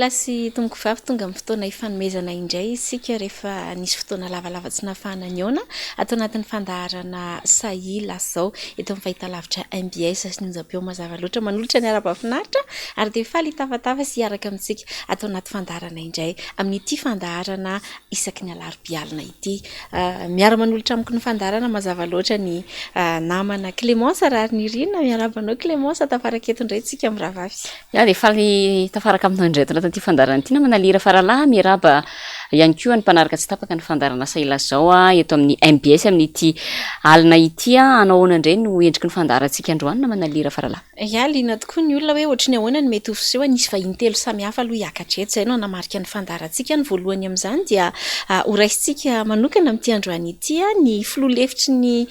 Tompokolahy sy tompokovavy, tonga amin'ny fotoana hifanomezana indray isika rehefa nisy fotoana lavalava tsy nahafahana nihaona ato anatin'ny fandaharana Sahila izao eto amin'ny fahitalavitra mbs sy ny onjam-peo mazava loatra manolotra ny arahaba finaritra ary dia faly hitafatafa sy hiaraka amintsika ato anaty fandaharana indray amin'ity fandaharana isaky ny alarobia alina ity. Miara-manolotra amiko ny fandaharana mazava loatra ny namana Clémence Raharinirina. Miarahaba anao Clémence, tafaraka eto indray tsika mirahavavy. Ya dia faly tafaraka aminao indray ato anatin'ity fandaharana ity namana Lira Faralahy. Miarahaba ihany koa ny mpanaraka tsy tapaka ny fandaharana Asa Ilazao eto amin'ny mbs amin'ity alina ity. Hanao ahoana indray no endriky ny fandaharantsika androany namana Lira Faralahy? Ya, liana tokoa ny olona hoe ohatry ny ahoana no mety ho fiseho. Nisy vahiny telo samihafa aloha hiakatra eto, izay no hanamarika ny fandaharantsika. Ny voalohany amin'izany dia horaisintsika manokana amin'ity androany ity ny filoha lefitry ny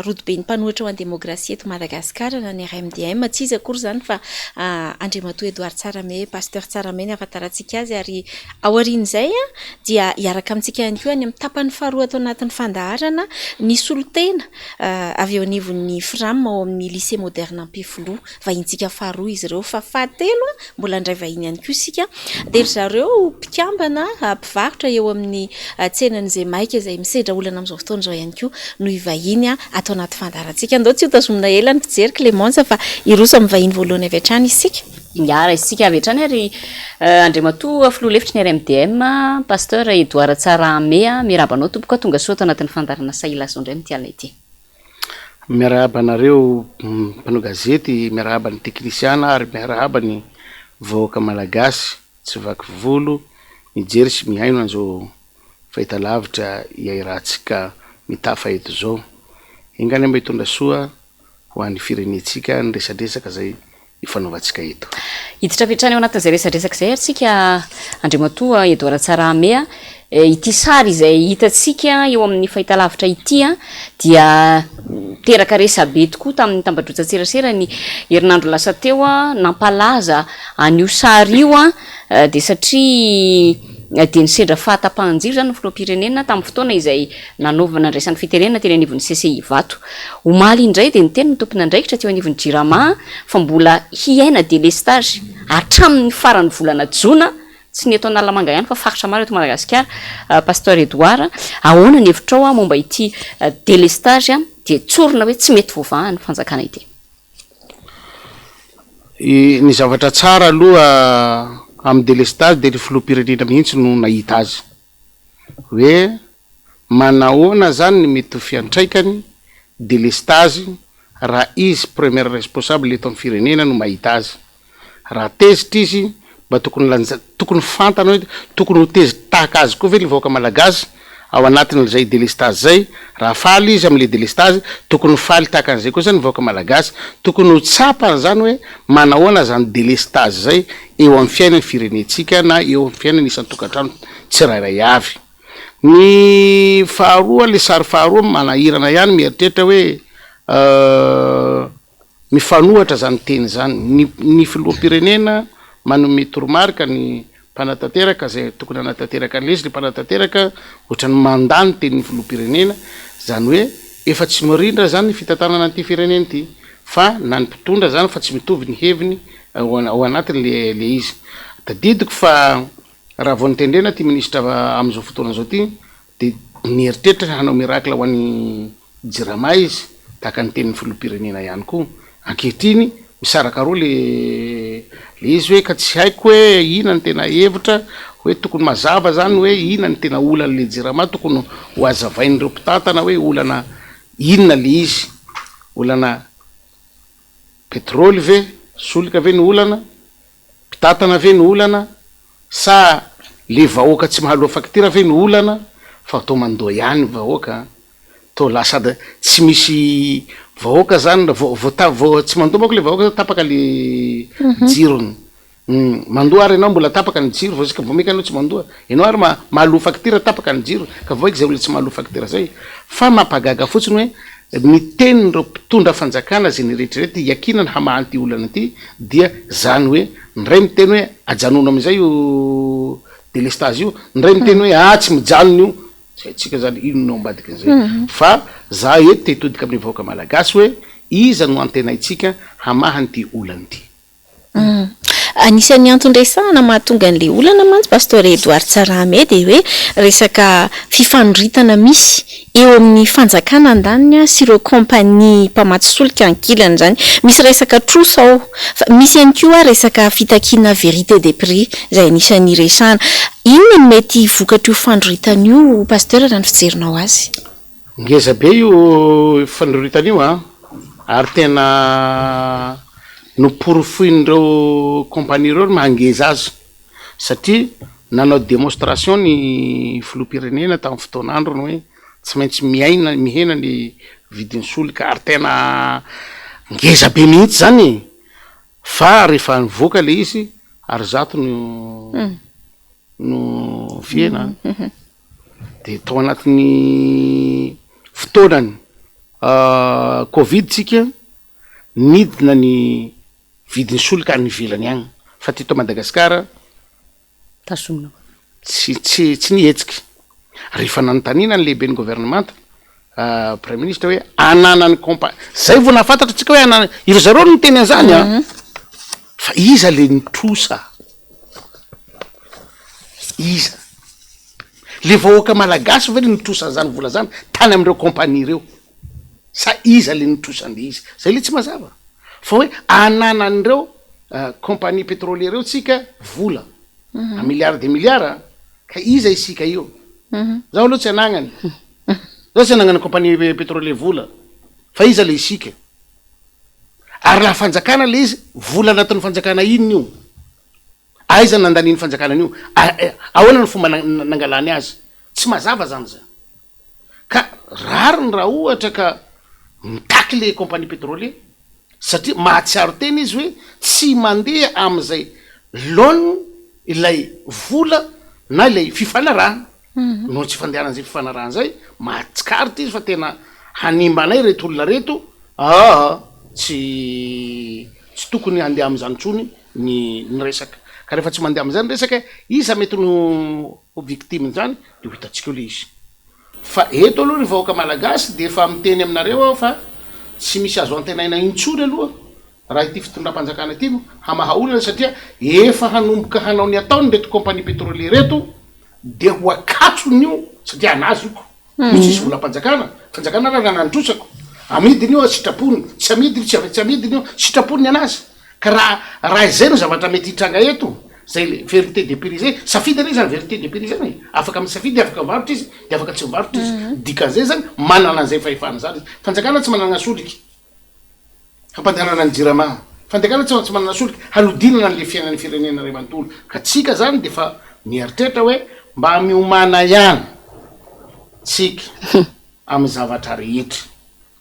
rodoben'ny mpanohitra ho an'ny demokrasia eto Madagasikara na ny RMDM. Tsy iza akory izany fa Andriamatoa Edouard Tsarahame, Pasteur Tsarahame ny ahafantarantsika azy. Ary aorian'izay dia hiaraka amintsika ihany koa any amin'ny tapany faharoa ato anatin'ny fandaharana ny solontena Avy eo anivon'ny Fram ao amin'ny Lycée Moderne Ampefiloha. Vahintsika faharoa izy ireo. Fa fahatelo, mbola handray vahiny ihany koa isika, dia ry zareo mpikambana mpivarotra eo amin'ny tsenan'ny Zemaika izay misedra olana amin'izao fotoana izao ihany koa no hivahiny ato anaty fandaharantsika. Andao tsy hotazomina ela ny mpijery Clémence fa hiroso amin'ny vahiny voalohany avy hatrany isika. Miara isika avy hatrany ary Andriamatoa Filoha Lefitry ny RMDM, Pasteur Edouard Tsarahame, miarahaba anao tompoko, tonga soa ato anatin'ny fandaharana Sahy Lazao indray amin'ity alina ity. Miarahaba anareo mpanao gazety, miarahaba ny teknisiana ary miarahaba ny vahoaka malagasy tsy vaky volo mijery sy mihaino an'izao fahitalavitra iairantsika mitafa eto izao. Enga anie mba hitondra soa ho an'ny firenentsika ny resadresaka izay ifanaovantsika eto. Hiditra avy hatrany ao anatin'izay resadresaka izay ary tsika Andriamatoa Edouard Tsarahame a. Ity sary izay hitantsika eo amin'ny fahitalavitra ity dia niteraka resabe tokoa tamin'ny tambajotran-tserasera ny herinandro lasa teo. Nampalaza an'io sary io dia satria dia nisendra fahatapahan-jiro izany ny filoham-pirenena tamin'ny fotoana izay nanaovana nandraisany fitenenana teny anivon'ny CCI Ivato. Omaly indray dia niteny ny tompon'andraikitra teo anivon'ny Jirama fa mbola hiaina délestage hatramin'ny faran'ny volana jona, tsy ny eto Analamanga ihany fa faritra maro eto Madagasikara. Pasteur Edouard, ahoana ny hevitrao momba ity délestage dia tsorina hoe tsy mety voavahan'ny fanjakana ity? Ny zavatra tsara aloha amin'ny délestage dia ny filoham-pirenena mihitsy no nahita azy hoe Manahoana zany ny mety ho fiantraikany delestazy raha izy premier responsable eto am firenena no mahita azy? Raha tezitra izy mba tokony lanja tokony fantany hoe tokony ho tezitra tahaka azy koa ve ny vahoaka malagasy ao anatin'izay delestazy zay? Raha faly izy amle delestazy tokony ho faly tahaka an'izay koa zany ny vahoaka malagasy? Tokony ho tsapany zany hoe manahoana zany delestazy zay eo am fiainan'ny firenentsika na eo am fiainan'ny isan-tokantrano tsirairay avy. Ny faharoa, le sary faharoa manahirana ihany mieritreritra hoe mifanohatra zany teny zany, ny ny filoham-pirenena manome toromarika ny mpanatanteraka zay tokony hanatanteraka an'le izy, le mpanatanteraka ohatran'ny mandà ny tenin'ny filoham-pirenena, zany hoe efa tsy mirindra zany ny fitantanana an'ity firenena ity fa na ny mpitondra zany fa tsy mitovy ny heviny ao ao anatin'le le izy. Tadidiko fa Raha vao notendrena ity minisitra amin'izao fotoana izao ity dia nieritreritra ny hanao miracle ho an'ny Jirama izy, tahaka ny tenin'ny filoham-pirenena ihany koa. Ankehitriny, misaraka roa le le izy hoe ka tsy haiko hoe inona no tena hevitra, hoe tokony mazava zany hoe inona no tena olan'le Jirama, tokony ho hazavain'ireo mpitantana hoe olana inona le izy, olana petrôly ve, solika ve no olana, Mpitantana ve no olana sa le vahoaka tsy mahaloa facture ve no olana fa toa mandoa ihany ny vahoaka an! Toa lasa tsy misy vahoaka zany vao vao vao tsy mandoa manko le vahoaka zany tapaka le jirony, mandoa ary enao mbola tapaka ny jiro vao zika vao maika enao tsy mandoa, enao ary mahaloa facture tapaka ny jiro ka vao maika zay olona tsy mahaloa facture zay fa mampagaga fotsiny hoe Ny tenin'ireo mpitondra fanjakana izay niretirety hiakinana hamaha an'ity olana ity dia zany hoe ny iray miteny hoe ajanona amin'izay io delestazy io, ny iray miteny hoe ah tsy mijanona io, tsy haintsika zany inona no ao ambadikin'izay. Fa za eto te hitodika amin'ny vahoaka malagasy hoe iza no antenaintsika hamaha an'ity olana ity. Anisan'ny antony resahana mahatonga an'ilay olana mantsy Pasteur Edouard Tsarahame dia hoe resaka fifanoritana misy eo amin'ny fanjakana andaniny sy ireo compagnie mpamatsy solika ankilany izany. Misy resaka trosa ao fa misy ihany koa resaka fitakiana vérité des prix izay anisan'ny resahana. Inona no mety vokatr'io fandroritana io Pasteur raha ny fijerinao azy? Ngeza be io fandroritana io an! Ary tena noporofoin'ireo compagnie ireo ny maha ngeza azy satria nanao démonstration ny filoham-pirenena tamin'ny fotoan'androny hoe tsy maintsy miaina mihena ny vidin'ny solika ary tena ngeza be mihitsy zany e! Fa rehefa nivoaka le izy ary zato no no fihena. De tao anatin'ny fotoanan'ny covid tsika nidina ny vidin'ny solika any ivelany agny fa teto Madagasikara Tazomina. tsy tsy tsy nihetsika. Rehefa nanontaniana ny lehiben'ny governemanta, praiminisitra hoe ananan'ny compa- zay vao nahafantatra tsika hoe anana- iry zareo no niteny an'zany an, fa iza le nitrosa? Iza? Le vahoaka malagasy ve le nitrosa an'zany vola zany tany am'reo compagnie reo? Sa iza le nitrosa an'le izy? Zay le tsy mazava. Fa hoe ananan'ireo compagnie pétrolier reo tsika vola, un milliard de milliards an, ka iza isika io? Zaho aloha tsy anagnany, zaho tsy anagnan'ny compagnie pétrolier vola, fa iza le isika? Ary laha fanjakana le izy, vola anatin'ny fanjakana inona io? Aiza no nandanian'ny fanjakana an'io? Ahoana no fomba nangalany azy? Tsy mazava zany zany. Ka rariny raha ohatra ka mitaky le compagnie pétrolier satria mahatsiaro tena izy hoe tsy mandeha amin'izay laoniny ilay vola na ilay fifanarahana. Noho ny tsy fandehanan'izay fifanarahana izay, mahatsikaritra izy fa tena hanimba anay ireto olona ireto, aa tsy tsy tokony handeha amin'izany intsony ny ny resaka. Ka rehefa tsy mandeha amin'izany ny resaka, iza mety no ho victime-n'izany dia ho hitantsika eo ilay izy. Fa eto aloha ry vahoaka malagasy dia efa miteny aminareo aho fa tsy misy azo antenaina intsony aloha raha ity fitondram-panjakana ity no hamaha olana satria efa hanomboka hanao ny ataony ireto compagnie pétrolier ireto dia ho akatsony io satria anazy io ko, io tsisy volam-panjakana, fanjakana ary ananany trosako, amidiny io sitrapony, tsy amidiny tsy tsy amidiny io sitrapony ny anazy, ka raha raha izay no zavatra mety hitranga eto, zay le vérité des prix zay, safidy anie zany vérité des prix zany e, afaka misafidy afaka mivarotra izy de afaka tsy mivarotra izy, dikan'izay zany manana an'izay fahefana zany izy, fanjakana tsy manana solika. Fampandehanana ny jirama. Fanjakana tsy maintsy manana solika hanodinana an'le fiainan'ny firenena iray manontolo. Ka tsika zany de fa mieritreritra hoe mba miomàna ihany tsika amin'ny zavatra rehetra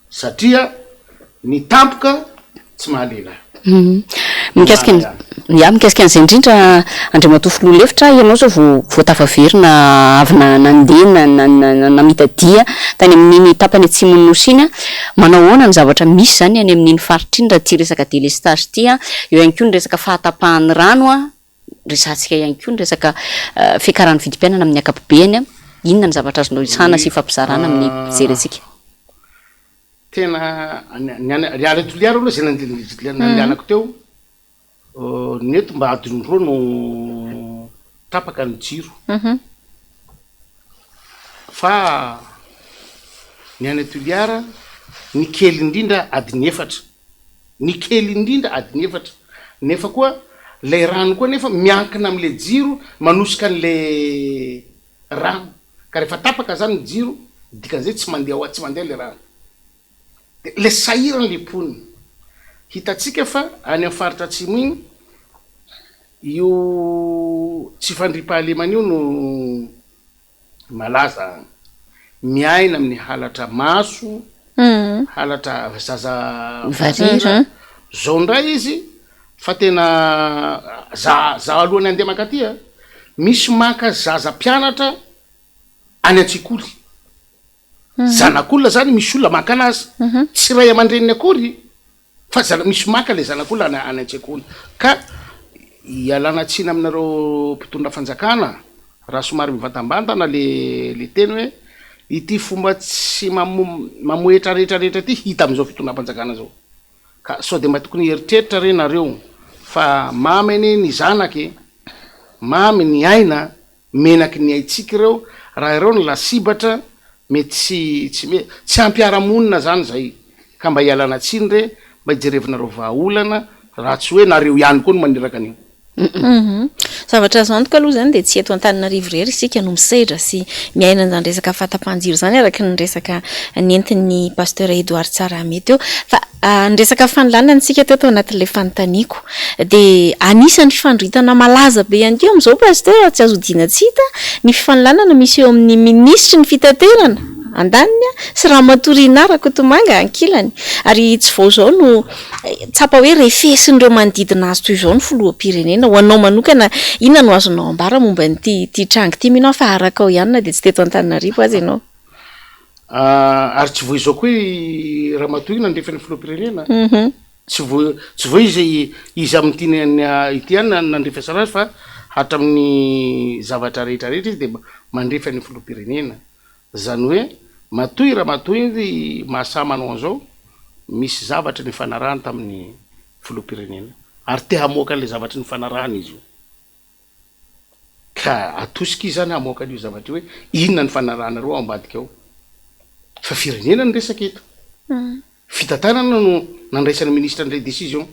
satria ny tampoka tsy mahalehilahy. Mikasika ny, ya, mikasika an'izay indrindra Andriamatoa Filoha Lefitra, ianao izao vao vao tafaverina avy na- nandeha na- na- na- namita dia tany amin'iny tapany atsimon'ny Nosy iny an, manao ahoana ny zavatra misy izany any amin'iny faritra iny raha ity resaka délestage ity an, eo ihany koa ny resaka fahatapahan'ny rano an, resahantsika ihany koa ny resaka fiakaran'ny vidim-piainana amin'ny ankapobeny an, inona ny zavatra azonao isahana sy ifampizarana amin'ny mpijery antsika? Tena ny any ny any Toliara aloha zay nandehanako teo, ny eto mba adiny roa no tapaka ny jiro, fa ny any Toliara ny kely indrindra adiny efatra, ny kely indrindra adiny efatra, nefa koa lay rano koa nefa miankina am'le jiro manosika an'le rano. Ka rehefa tapaka zany ny jiro, dikan'izay tsy mandeha ao tsy mandeha le rano. De le sahirana le mponina. Hitantsika fa any amin'ny faritra atsimo iny, io tsy fandriampahalemana io no malaza any. Miaina amin'ny halatra maso, halatra zaza varira. Zao ndray izy fa tena za za alohan'ny handeha mankaty a, misy maka zaza mpianatra any an-tsekoly, zanak'olona zany misy olona maka anazy, tsy ray aman-dreniny akory fa zana- misy maka le zanak'olona any any an-tsekoly, ka ialana tsiny aminareo mpitondra fanjakana raha somary mivantambantana le le teny hoe ity fomba tsy mamo- mamohehitra rehetra rehetra ity hita amin'izao fitondram-panjakana zao. Ka sao dia mba tokony hieritreritra re nareo. Fa mamy anie ny zanaka e! Mamy ny aina, menaky ny aintsika ireo, raha ireo no lasibatra mety tsy tsy me tsy hampiara-monina zany zay, ka mba ialana tsiny re, mba hijerevinareo vahaolana, raha tsy hoe nareo ihany koa no maniraka an'io. Zavatra azo antoka aloha izany dia tsy eto Antananarivo irery isika no misedra sy miaina an'izany resaka fahatapahan-jiro izany araka ny resaka nentin'ny Pasteur Edouard Tsarahame teo. Fa ny resaka fanolanana isika teo tao anatin'ilay fanontaniako dia anisan'ny fifandroritana malaza be ihany koa amin'izao Pasteur, tsy azo odiana tsy hita ny fifanolanana misy eo amin'ny minisitry ny fitaterana andaniny sy Ramatoa Rinah Rakotomanga ankilany. Ary tsy vao izao no Tsapa hoe refesin'ireo manodidina azy toy izao ny filoham-pirenena. Ho anao manokana, inona no azonao ambara momba an'ity ity tranga ity? Mino aho fa arakao ihany na dia tsy teto Antananarivo aza ianao. Ary tsy vao izao koa i ramatoa io nandrefy ny filoham-pirenena. Tsy vao tsy vao izy izy amin'ity ity ihany nandrefesana azy fa hatramin'ny zavatra rehetra rehetra izy dia mandrefy an'ny filoham-pirenena. Zany hoe matoa i ramatoa iny mahasahy manao an'izao, misy zavatra nifanarahany tamin'ny filoham-pirenena ary te hamoaka an'ilay zavatra nifanarahana izy io. Ka atosika izy zany hamoaka an'io zavatra io hoe inona nifanarahanareo ao ambadika ao. Fa firenena no resaka eto. Fitantanana no nandraisan'ny ministra an'ilay décision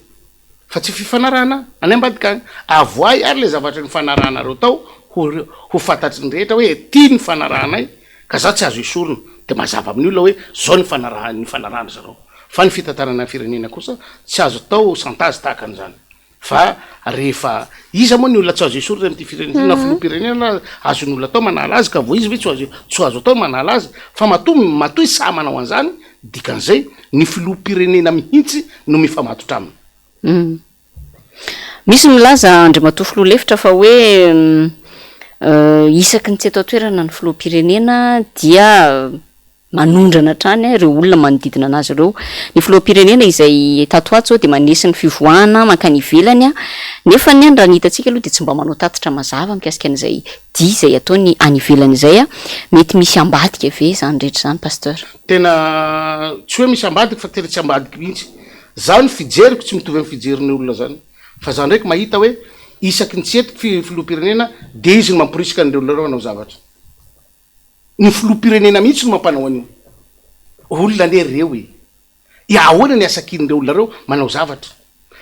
fa tsy fifanarahana any ambadika any. Avoahy ary ilay zavatra nifanarahanareo tao ho ho fantatry ny rehetra hoe ity nifanarahanay ka za tsy azo esorina dia mazava amin'ny olona hoe zao nifanaraha nifanarahan-dry zareo. Fa ny fitantanana ny firenena kosa tsy azo atao chantage tahaka an'izany. Fa rehefa iza moa ny olona tsy azo esorina amin'ity firenena ity na filoham-pirenena aza azon'ny olona atao manala azy ka vao izy ve tsy azo tsy azo atao manala azy fa matoa matoa izy sahy manao an'izany dikan'izay ny filoham-pirenena mihitsy no mifamatotra aminy. Misy milaza Andriamatoa Filoha lefitra fa hoe isaky ny tsy eto an-toerana ny filoham-pirenena dia Manondrana hatrany ireo olona manodidina anazy ireo. Ny filoham-pirenena izay tato ho ato izao dia manesy ny fivoahana mankany ivelany nefa ny raha ny hitantsika aloha dia tsy mba manao tatitra mazava mikasika an'izay dia izay ataony any ivelany izay. Mety misy ambadika ve izany rehetra izany Pasteur? Tena tsy hoe misy ambadika fa tena tsy ambadika mihitsy. Za ny fijeriko tsy mitovy amin'ny fijerin'ny olona zany. Fa za ndraiky mahita hoe isaky ny tsy eto filoham-pirenena dia izy no mamporisika an'ireo olona ireo hanao zavatra. Ny filoham-pirenena mihitsy no mampanao an'io. Olona anie ireo e! E ahoana ny asakin'ireo olona ireo manao zavatra?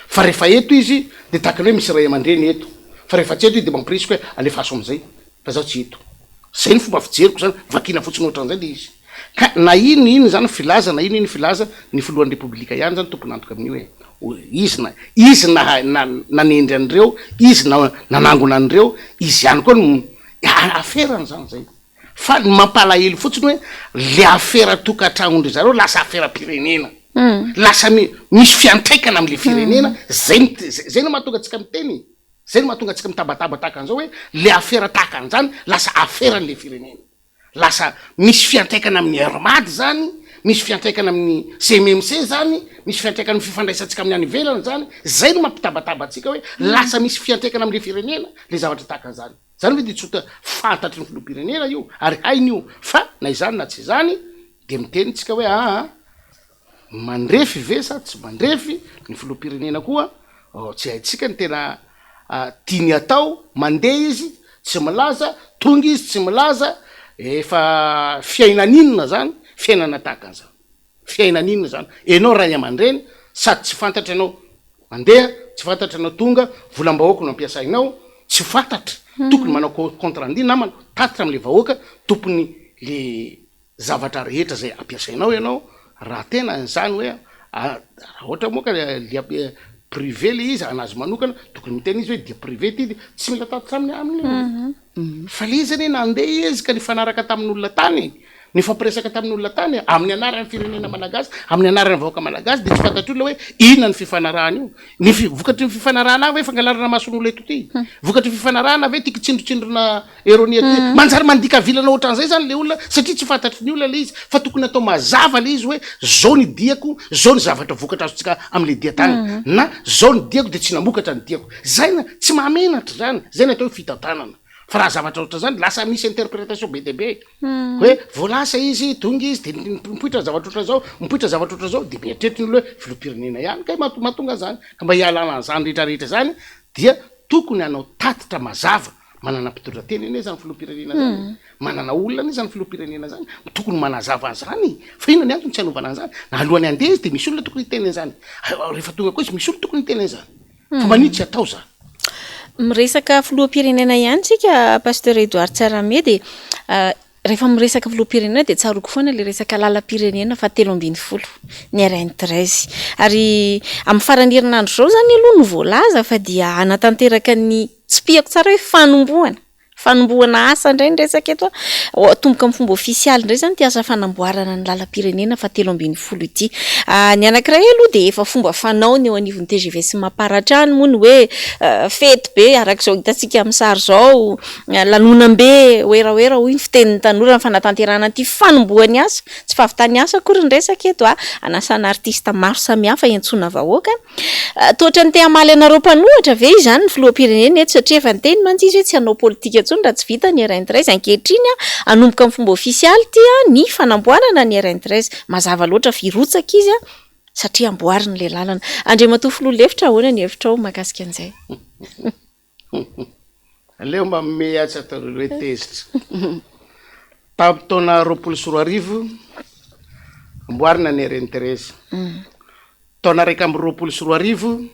Fa rehefa eto izy dia tahaka ny hoe misy ray aman-dreny eto. Fa rehefa tsy eto izy dia mampirisika hoe alefaso amin'izay fa zaho tsy eto. Izay ny fomba fijeriko izany, vakiana fotsiny ohatran'izay ilay izy. Ka na ino ino izany filaza na ino ino filaza, ny filohan'ny Repoblika ihany izany tompon'antoka amin'io e. Izy na, izy na, na, nanendry an'ireo, izy na, nanangona an'ireo, izy ihany koa no Aferany zany zay. Fa ny mampalahelo fotsiny hoe le afera tokantragnon-dry zareo lasa aferam-pirenena. Lasa misy fiantraikana amle firenena, zay no zay no mahatonga antsika miteny e. Zay no mahatonga antsika mitabataba tahaka an'izao hoe le afera tahaka an'izany lasa aferan'le firenena. Lasa misy fiantraikana amin'ny Air Mad zany, misy fiantraikana amin'ny CMMC zany, misy fiantraikana amin'ny fifandraisantsika amin'ny any ivelany zany, zay no mampitabataba antsika hoe lasa misy fiantraikana amin'le firenena le zavatra tahaka an'izany. Zany ve dia tsy ho fantatry ny filoham-pirenena io ary hainy io fa na izany na tsy izany dia miteny tsika hoe aa mandrefy ve sa tsy mandrefy ny filoham-pirenena koa tsy haintsika ny tena tiany atao, mandeha izy tsy milaza, tonga izy tsy milaza, efa fiainana inona zany, fiainana tahaka an'izany, fiainana inona zany, enao ray aman-dreny sady tsy fantatra ianao mandeha, tsy fantatra ianao tonga, volam-bahoaka no ampiasainao, tsy fantatra, tokony manao compte rendu namana, tatitra amle vahoaka, tompony le zavatra rehetra zay ampiasainao ianao, raha tena an'izany hoe raha ohatra moa ka dia privé le izy anazy manokana tokony miteny izy hoe dia privé ty de tsy mila tatitra aminy aminy io fa le izy anie nandeha izy ka nifanaraka tamin'olona tany nifampiresaka tamin'olona tany amin'ny anaran'ny firenena malagasy amin'ny anaran'ny vahoaka malagasy de tsy fantatry olona hoe inona ny fifanarahana io ny fi- vokatry ny fifanarahana ve fangalarana mason'olona eto ty vokatry ny fifanarahana ve ty kitsindrotsindrona Eronia ty. Manjary mandika vilana ohatran'izay zany le olona satria tsy fantatry ny olona le izy fa tokony atao mazava le izy hoe zao ny diako, zao ny zavatra vokatra azontsika amle dia tany na zao ny diako de tsy namokatra ny diako. Zay na tsy mahamenatra zany, zay ny atao hoe fitantanana. Fa raha zavatra ohatran'izany lasa misy interprétation be dia be. Hoe vao lasa izy, tonga izy dia mipoitra zavatra ohatran'izao, mipoitra zavatra ohatran'izao dia mieritreritra ny olona hoe filoham-pirenena ihany kay mahatonga an'izany. Ka mba hialana an'izany rehetra rehetra izany dia tokony hanao tatitra mazava, manana mpitondra teny anie izany filoham-pirenena izany e, manana olona anie izany filoham-pirenena izany, tokony manazava an'izany e, fa inona ny antony tsy hanaovana an'izany? Na alohan'ny handeha izy dia misy olona tokony hiteny an'izany, rehefa tonga koa izy misy olona tokony hiteny an'izany, fa maninona tsy atao izany? Miresaka filoham-pirenena ihany isika Pasteur Edouard Tsarahame dia rehefa miresaka filoham-pirenena dia tsaroako foana ilay resaka lalam-pirenena faha 13, ny RN 13. Ary amin'ny faran'ny herinandro izao izany aloha no voalaza fa dia hanatanteraka ny, tsipihako tsara hoe fanombohana, Fanombohana asa indray ny resaka eto an. Atomboka amin'ny fomba ofisialy indray izany ity asa fanamboarana ny lalam-pirenena faha 13 ity. Ny anankiray aloha dia efa fomba fanao ny eo anivon'ny tgv sy Mapar hatrany moa ny hoe fety be araka izao hitantsika amin'ny sary izao, lanonam-be, werawera hoy ny fitenin'ny tanora ny fanatanterahana ity fanombohan'ny asa. Tsy fahavitan'ny asa akory ny resaka eto an, anasana artista maro samihafa hiantsoana vahoaka. Toa ohatran'ny te hamaly anareo mpanohitra ve izany ny filoham-pirenena eto satria efa niteny mantsy izy hoe tsy hanao politika intsony raha tsy vita ny RN 13. Ankehitriny, hanomboka amin'ny fomba ofisialy ity ny fanamboarana ny RN 13. Mazava loatra fa hirotsaka izy satria amboariny ilay lalana. Andriamatoa filoha lefitra, ahoana ny hevitrao mahakasika an'izay? Aleo manome ahy tsy ataon'olo hoe tezitra. Tamin'ny taona 2020, amboarina ny RN 13. Taona 2021,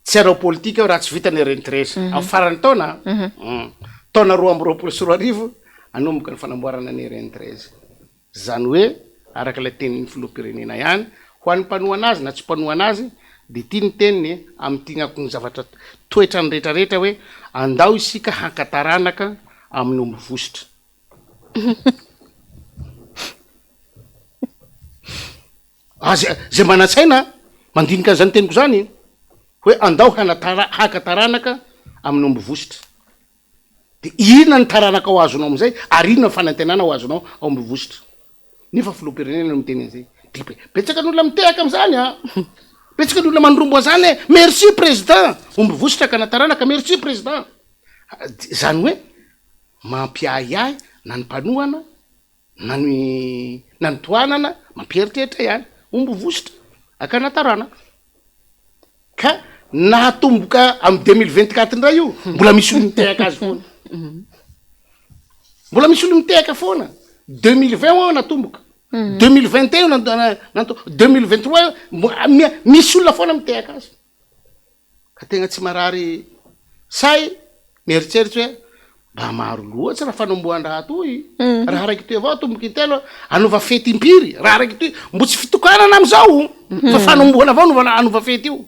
tsy hanao politika aho raha tsy vita ny RN 13. Amin'ny faran'ny taona, taona 2022, hanomboka ny fanamboarana ny RN 13. Izany hoe, araka ilay tenin'ny filoham-pirenena ihany, ho an'ny mpanohana azy na tsy mpanohana azy, dia ity ny teniny amin'ity ny zavatra toetrany rehetrarehetra hoe, andao isika haka taranaka amin'ny omby vositra. Aza, izay manan-tsaina mandinika an'izany teniko izany, hoe andao hana tara- haka taranaka amin'ny omby vositra. Dia inona ny taranaka ho azonao amin'izay ary inona ny fanantenana ho azonao ao Ambovositra? Nefa filoham-pirenena no miteny an'izay. Dia be, betsaka ny olona mitehaka amin'izany an! Betsaka ny olona mandrombo an'izany hoe merci président! Ombivositra ka na taranaka, merci président! Izany hoe mampiahiahy na ny mpanohana na ny na ny tohanana, mampieritreritra ihany. Ombivositra akana taranaka. Ka nahatomboka amin'ny 2024 indray io, mbola misy olo mitehaka azy foana. Mbola misy olo mitehaka foana. 2020 eo natomboka. 2021 eo nanto 2023 eo misy olona foana mitehaka azy. Ka tegna tsy marary say mieritreritra hoe mba maro loatsy raha fanombohan-draha toy. Raha raiky toy avao atomboky intelo anova fety impiry, raha raiky toy mbo tsy fitokanana amizao fa fanombohana avao no anova fety io.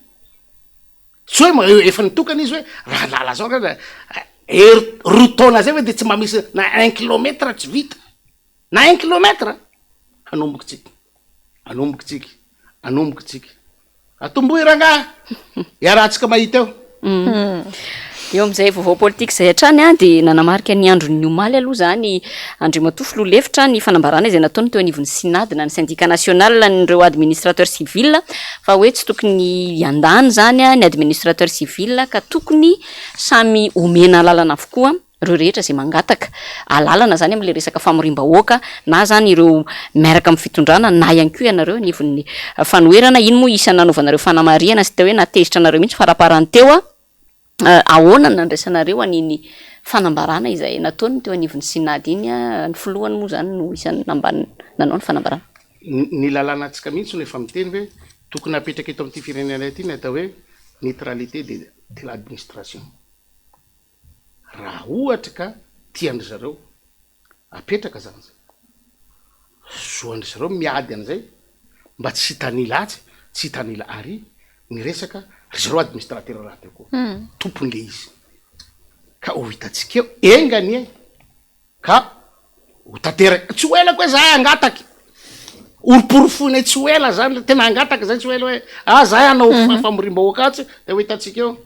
Tsy hoe efa nitokana izy hoe raha lala zao ka hery roa taona zay ve de tsy mba misy na un kilomètre tsy vita. Na un kilomètre. Hanomboky tsika. Hanomboky tsika. Hanomboky tsika. Atombohy rangahy! Iarahantsika mahita eo. Eo amin'izay vaovao politika izay hatrany dia nanamarika ny andron'ny omaly aloha izany Andriamatoa Filoha lefitra ny fanambarana izay nataony teo anivon'ny Synad na ny Syndicat National an'ireo Administrateurs Civils fa hoe tsy tokony hiandany izany ny Administrateurs Civils ka tokony samy omena alalana avokoa ireo rehetra izay mangataka alalana izany amin'ilay resaka famoriam-bahoaka na izany ireo miaraka amin'ny fitondrana na ihany koa ianareo anivon'ny fanoherana. Iny moa isan'ny nanaovanareo fanamarihana sy teo hoe nahatezitra anareo mihitsy faraparany teo. Ahoana no nandraisanareo an'iny fanambarana izay nataony teo anivon'ny Synad iny? Ny filohany moa izany no isan'ny nambany nanao ny fanambarana. Ny lalànantsika mihitsy no efa miteny hoe tokony hapetraka eto amin'ity firenena ity ny atao hoe neutralité de l'administration. Raha ohatra ka tian-dry zareo apetraka zany zay, zoan-dry zareo miady an'izay mba tsy hitanila atsy, tsy hitanila ary, ny resaka, ry zareo administrateur rahateo koa, tompony le izy. Ka ho hitantsika eo, enga anie ka ho tanteraka, tsy ho ela koa zahay hangataky, horoporofoinay tsy ho ela zany, tena hangataka zay tsy ho ela hoe, ah zahay hanao famoriam-bahoaka atsy, de ho hitantsika eo.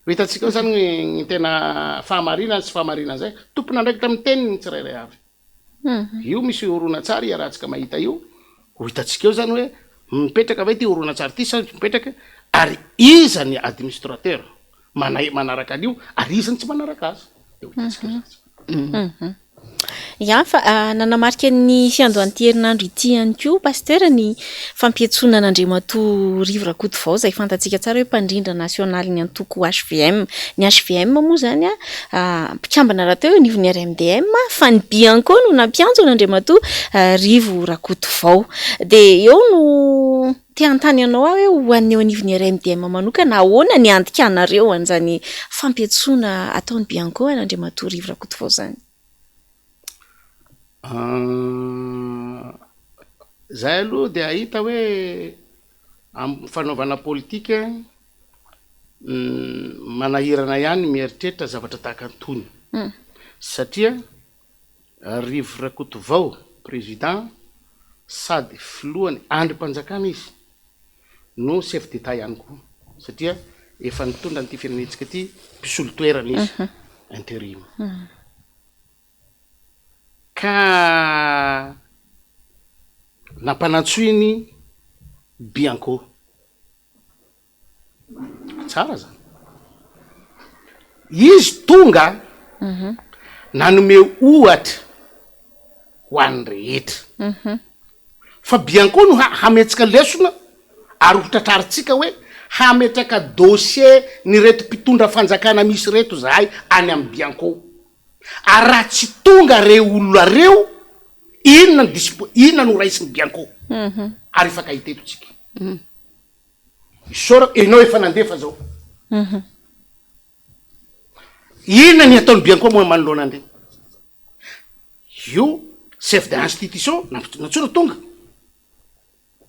Ho hitantsika eo izany ny tena fahamarinana sy tsy fahamarinana izay. Tompon'andraikitra amin'ny teniny ny tsirairay avy. Io misy horonantsary iarahantsika mahita io. Ho hitantsika eo izany hoe mipetraka ve ity horonantsary ity sa tsy mipetraka ary iza ny administrateur manay manaraka an'io ary iza ny tsy manaraka azy. Dia ho hitantsika eo zany. Ya, fa nanamarika ny fiandohan'ity herinandro ity ihany koa Pasteur ny fampiantsoana an'Andriamatoa Rivo Rakotovao izay fantatsika tsara hoe mpandrindra nasionalin'ny antoko hvm. Ny hvm moa izany mpikambana rahateo eo anivon'ny RMDM fa ny Bianco no nampiantso an'Andriamatoa Rivo Rakotovao. Dia eo no te hanontany anao aho hoe ho an'ny eo anivon'ny RMDM manokana ahoana ny handikanareo an'izany fampiantsoana ataon'ny Bianco an'Andriamatoa Rivo Rakotovao izany? Zahay aloha dia hahita hoe amin'ny fanaovana politika manahirana ihany ny mieritreritra zavatra tahaka an'itony satria Rivo Rakotovao président sady filohan'ny andrim-panjakana izy no chef d'Etat ihany koa satria efa nitondra an'ity firenentsika ity mpisolo toerana izy, interim. Ka nampanantsoiny Bianco. Tsara zany. Izy tonga nanome ohatra ho an'ny rehetra. Fa Bianco no hametsika lesona ary ho tratrarintsika hoe hametraka dossier n'ireto mpitondra fanjakana misy ireto zahay any amin'ny Bianco. Ary raha tsy tonga reo olona reo, inona ny dispo, inona no raisin'ny Bianco? Ary hifankahita eto tsika. Isaorako, enao efa nandefa zao. Inona ny ataon'ny Bianco moa manoloana an'ireny? Io chef de institution nantsoina tonga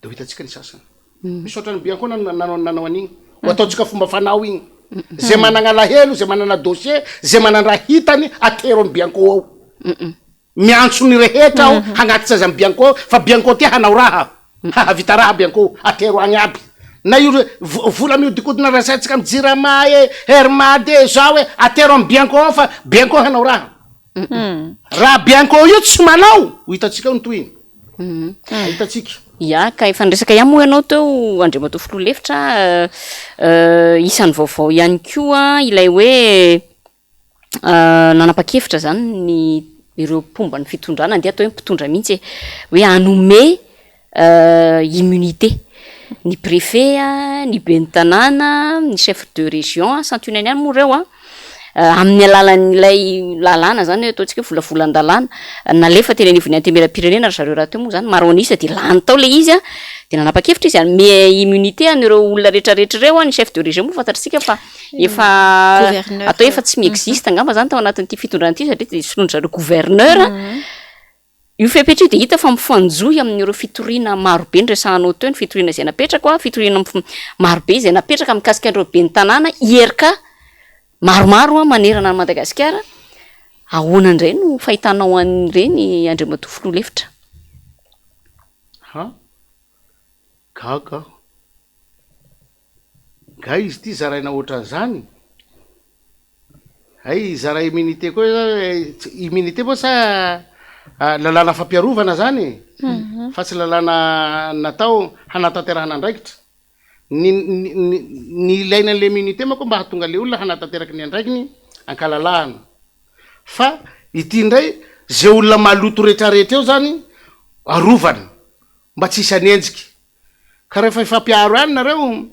de ho hitantsika ny sasany. Misaotra an'i Bianco nanao nanao an'igny. Ho ataontsika fomba fanao igny. Zay managna alahelo, zay manana dossier, zay manan-draha hitany, atero amin'i Bianco ao. Miantso ny rehetra aho hagnatitra azy amin'i Bianco fa Bianco ty hanao raha, hahavita raha Bianco, atero agny aby. Na io vola miodikodina rasaintsika amin'ny Jirama e, Air Mad e, zao e, atero amin'i Bianco ao fa Bianco hanao raha. Raha Bianco io tsy manao, ho hitantsika eo ny tohiny. Hitantsika. Ya, ka efa niresaka ihany moa ianao teo Andriamatoa Filoha Lefitra, isan'ny vaovao ihany koa ilay hoe Nanapa-kevitra izany ny ireo mpomba ny fitondrana, andeha atao hoe mpitondra mihitsy e, hoe hanome immunité ny préfet, ny ben'ny tanàna, ny chef de région, santionany ihany moa ireo an, amin'ny alalan'ilay lalàna izany hoe ataontsika hoe volavolan-dalàna nalefa teny anivon'ny antenimierampirenena ry zareo rahateo moa izany maro an'isa dia lany tao ilay izy an, dia nanapa-kevitra izy hanome immunité an'ireo olona rehetrarehetra ireo an, ny chef de région moa fantatr'isika fa Efa atao hoe efa tsy mi-existe angamba zany tao anatin'ity fitondrana ity satria dia soloin-dry zareo gouverneur. Io fepetra io dia hita fa mifanjohy amin'ireo fitoriana marobe noresahanao teo, ny fitoriana izay napetraka, fitoriana marobe izay napetraka mikasika an'ireo ben'ny tanàna, IRK maromaro manerana an'i Madagasikara. Ahoana indray no fahitanao an'ireny Andriamatoa Filoha lefitra? Ha? Gaga aho. Nga izy ity zaraina ohatran'izany? Hay hizara immunité koa immunité moa sa lalàna fampiarovana zany e? Fa tsy lalàna natao hanatanterahana andraikitra. Ny ny ny ilaina an'le immunité manko mba hahatonga le olona hanatanteraka ny andraikiny ankalalahana. Fa ity indray ze olona maloto retraretra eo zany arovana mba tsy hisy hanenjika. Ka rehefa hifampiaro ihany nareo,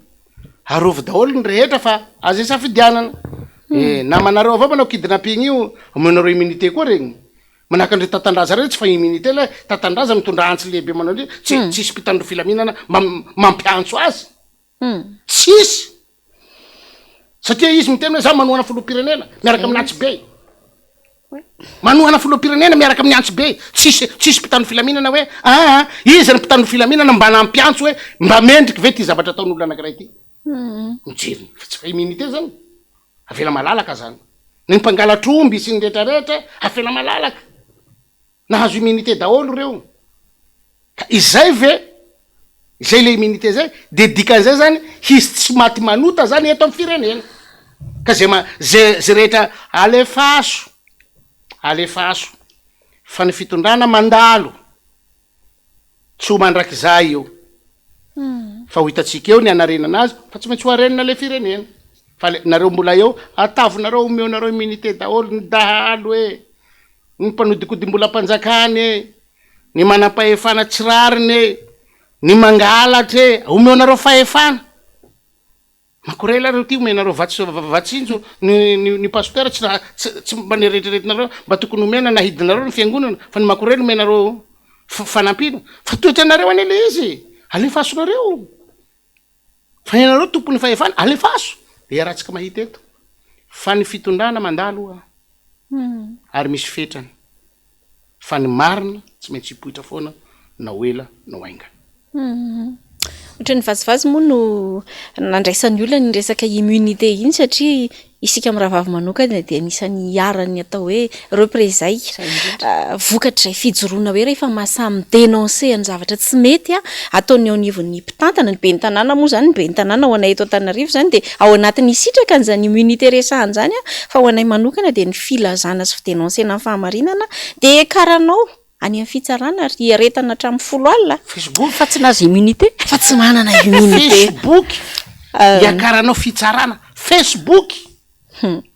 arovy daholo ny rehetra fa aza isafidianana. Eh, namanareo avao manao kidnapping io, omenareo immunité koa regny. Manahaka an'ireo tatandraza reny tsy fa immunité le tatandraza mitondra antsy lehibe manao an'io, tsy tsisy mpitandro filaminana mampiantso azy. Tsisy. Satria izy miteny hoe za manohana filoham-pirenena miaraka amin'ny antsy be. Manohana filoham-pirenena miaraka amin'ny antsy be. Tsisy tsisy mpitandro filaminana hoe aa iza ny mpitandro filaminana mba nampiantso hoe mba mendriky ve ty zavatra ataon'olona anankiray ty. Mijery fa tsy fa immunité zany. Avela malalaka zany. Ny mpangalatr'omby sy ny retraretra avela malalaka. Nahazo immunité daholo ireo. Ka izay ve, izay le immunité zay, de dikan'izay zany hisy tsy maty manota zany eto amin'ny firenena. Ka zay ma- zay zay rehetra alefaso, alefaso fa ny fitondrana mandalo, tsy ho mandrakizay io. Fa ho hitantsika eo ny hanarenana azy fa tsy maintsy ho arenina le firenena. Fa le nareo mbola eo, atavonareo omeonareo immunité daholo ny dahalo e, ny mpanodikodim-bolam-panjakana e, ny manam-pahefana tsy rariny e, ny mangalatra e, omeonareo fahefana. Makorela reo ty omenareo vatsy vatsinjo ny ny ny pasteur tsy tsy tsy mba neretriretinareo mba tokony omena nahidinareo ny fiangonana fa ny makorela omenareo fanampiana fa toetranareo anie le izy e! Alefasonareo fa ianareo tompon'ny fahefana alefaso de iarahantsika mahita eto fa ny fitondrana mandalo oa ary misy fetrany fa ny marina tsy maintsy hipoitra foana na ho ela na ho haingana. Ohatran'ny vazivazy moa no nandraisan'ny olona iny resaka immunité iny satria isika mirahavavy manokana dia anisan'ny iharan'ny atao hoe représailles vokatr'izay fijoroana hoe rehefa mahasahy mi-dénoncer ny zavatra tsy mety ataon'ny eo anivon'ny mpitantana, ny ben'ny tanàna moa izany, ny ben'ny tanàna ho anay eto Antananarivo izany dia ao anatin'ny hisitraka an'izany immunité resahana izany fa ho anay manokana dia ny filazana sy fi-dénoncer-na ny fahamarinana dia hiakaranao any amin'ny fitsarana ary hiaretana hatramin'ny 10 alina. Facebook. Fa tsy nahazo immunité. Fa tsy manana immunité. Facebook hiakaranao fitsarana. Facebook.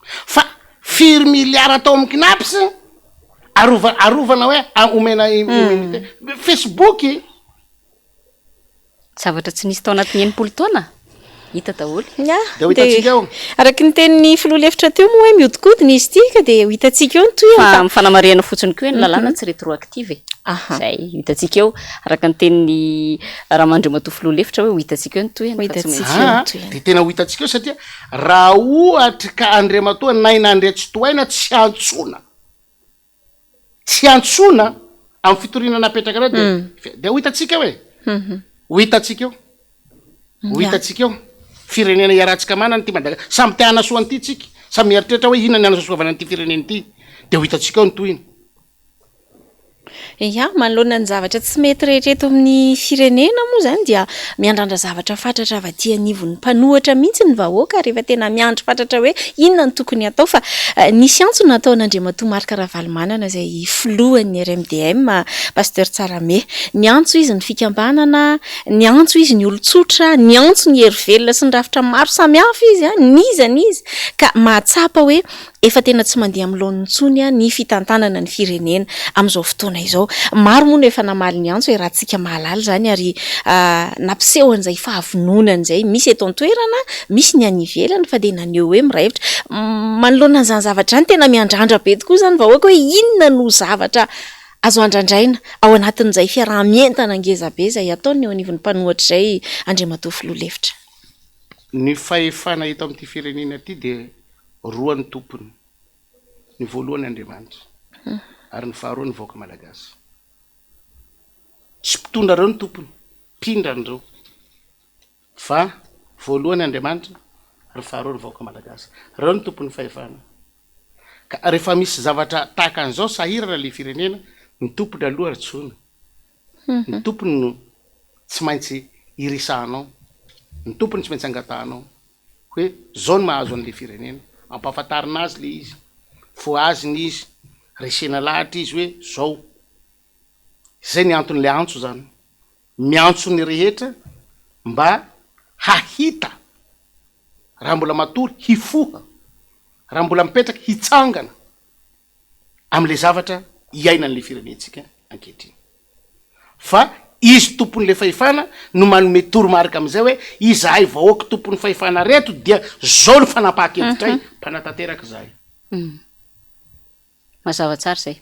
Fa firy milliards tao amin'ny Cnaps arova arovana hoe omena immunité. Facebook. Zavatra tsy nisy tao anatin'ny 60 taona, hita daholo. Ya, Dia ho hitantsika eo. Araka ny tenin'ny filoha lefitra teo moa hoe mihodinkodina izy ity ka dia ho hitantsika eo ny tohiny Fa fa. amin'ny fanamarihana fotsiny koa hoe ny lalàna tsy rétroactive e. Aha. Izay, ho hitantsika eo, araka ny tenin'ny Ramandriamatoa filoha lefitra hoe ho hitantsika eo ny tohiny Ho fa tsy hitantsika maintsy. eo ny Aa, tohiny. dia tena ho hitantsika eo satria raha ohatra ka Andriamatoa Naina Andriantsitohaina tsy antsoina. Tsy antsoina amin'ny fitoriana napetrakareo dia dia ho hitantsika eo e! Ho hitantsika eo. Ho hitantsika eo. Firenena iarahantsika manana ity Madagasikara. Samy te hanasoa an'ity tsika. Samy mieritreritra hoe inona ny hanasoasoavana an'ity firenena ity. Dia ho hitantsika eo ny tohiny. Ya, manoloana ny zavatra tsy mety rehetra eto amin'ny firenena moa izany dia miandrandra zavatra fatratra avy aty anivon'ny mpanohatra mihitsy ny vahoaka rehefa tena miandry fatratra hoe inona no tokony hatao fa nisy antso nataon'Andriamatoa Marc Ravalomanana izay filohan'ny RMDM, Pasteur Tsarahame. Niantso izy ny fikambanana, niantso izy ny olon-tsotra, niantso ny hery velona sy ny rafitra maro samihafa izy, n'iza n'iza ka mahatsapa hoe Efa tena tsy mandeha amin'ny laoniny intsony ny fitantanana ny firenena amin'izao fotoana izao. Maro moa no efa namaly ny antso iarahantsika mahalala izany ary nampiseho an'izay fahavononana izay. Misy eto an-toerana, misy ny any ivelany fa dia naneho hoe miray hevitra. Manoloana an'izany zavatra izany, tena miandrandra be tokoa izany ny vahoaka hoe inona no zavatra azo andrandraina ao anatin'izay fiaraha-mientana ngezabe izay ataon'ny eo anivon'ny mpanohatra izay Andriamatoa Filoha Lefitra. Ny fahefana eto amin'ity firenena ity dia Roa ny tompony. Ny voalohany Andriamanitra ary ny faharoa ny vahoaka Malagasy. Tsy mpitondra ireo ny tompony, mpindrana ireo. Fa voalohany Andriamanitra ary faharoa ny vahoaka Malagasy. Ireo ny tompon'ny fahefana. Ka rehefa misy zavatra tahaka an'izao sahirana le firenena, ny tompony aloha antsoina. Ny tompony no tsy maintsy irisahanao, ny tompony tsy maintsy angatahanao. Hoe zao ny mahazo an'le firenena, ampahafantarina azy le izy, fohazina izy, resena lahatra izy hoe zao. Zay ny anton'le antso zany, miantso ny rehetra mba hahita, raha mbola matory hifoha, raha mbola mipetraka hitsangana. amin'ilay zavatra iainan'ilay firenentsika ankehitriny. Fa izy tompon'ilay fahefana no manome toromarika amin'izay hoe izahay vahoaka tompon'ny fahefana reto dia zao ny fanapahan-kevitray, mpanatanteraka izahay. Mazava tsara izay.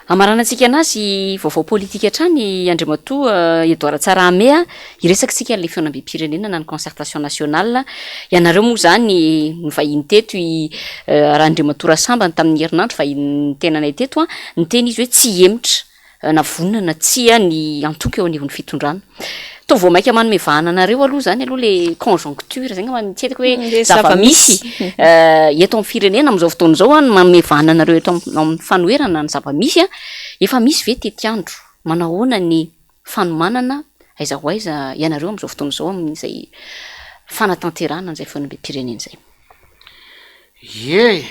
Hamaranantsika anazy vaovao politika hatrany Andriamatoa Edouard Tsarahame a! Hiresaka isika an'ilay fihaonambem-pirenena na ny concertation nationale. Ianareo moa izany nivahiny teto i Randriamatoa Rasambany tamin'ny herinandro vahinin'ny tenanay teto a! Niteny izy hoe tsy hihemotra na vonona na tsia ny antoko eo anivon'ny fitondrana. Toa vao mainka manome vahana anareo aloha izany aloha ilay conjoncture, izay angamba no tsy haiko hoe zava-misy eto amin'ny firenena amin'izao fotoana izao no manome vahana anareo eto amin'ny fanoherana ny zava-misy an! Efa misy ve tetiandro? Manao ahoana ny fanomanana? Aiza ho aiza ianareo amin'izao fotoana izao amin'izay fanatanterahana an'izay fihaonambem-pirenena izay? Ie,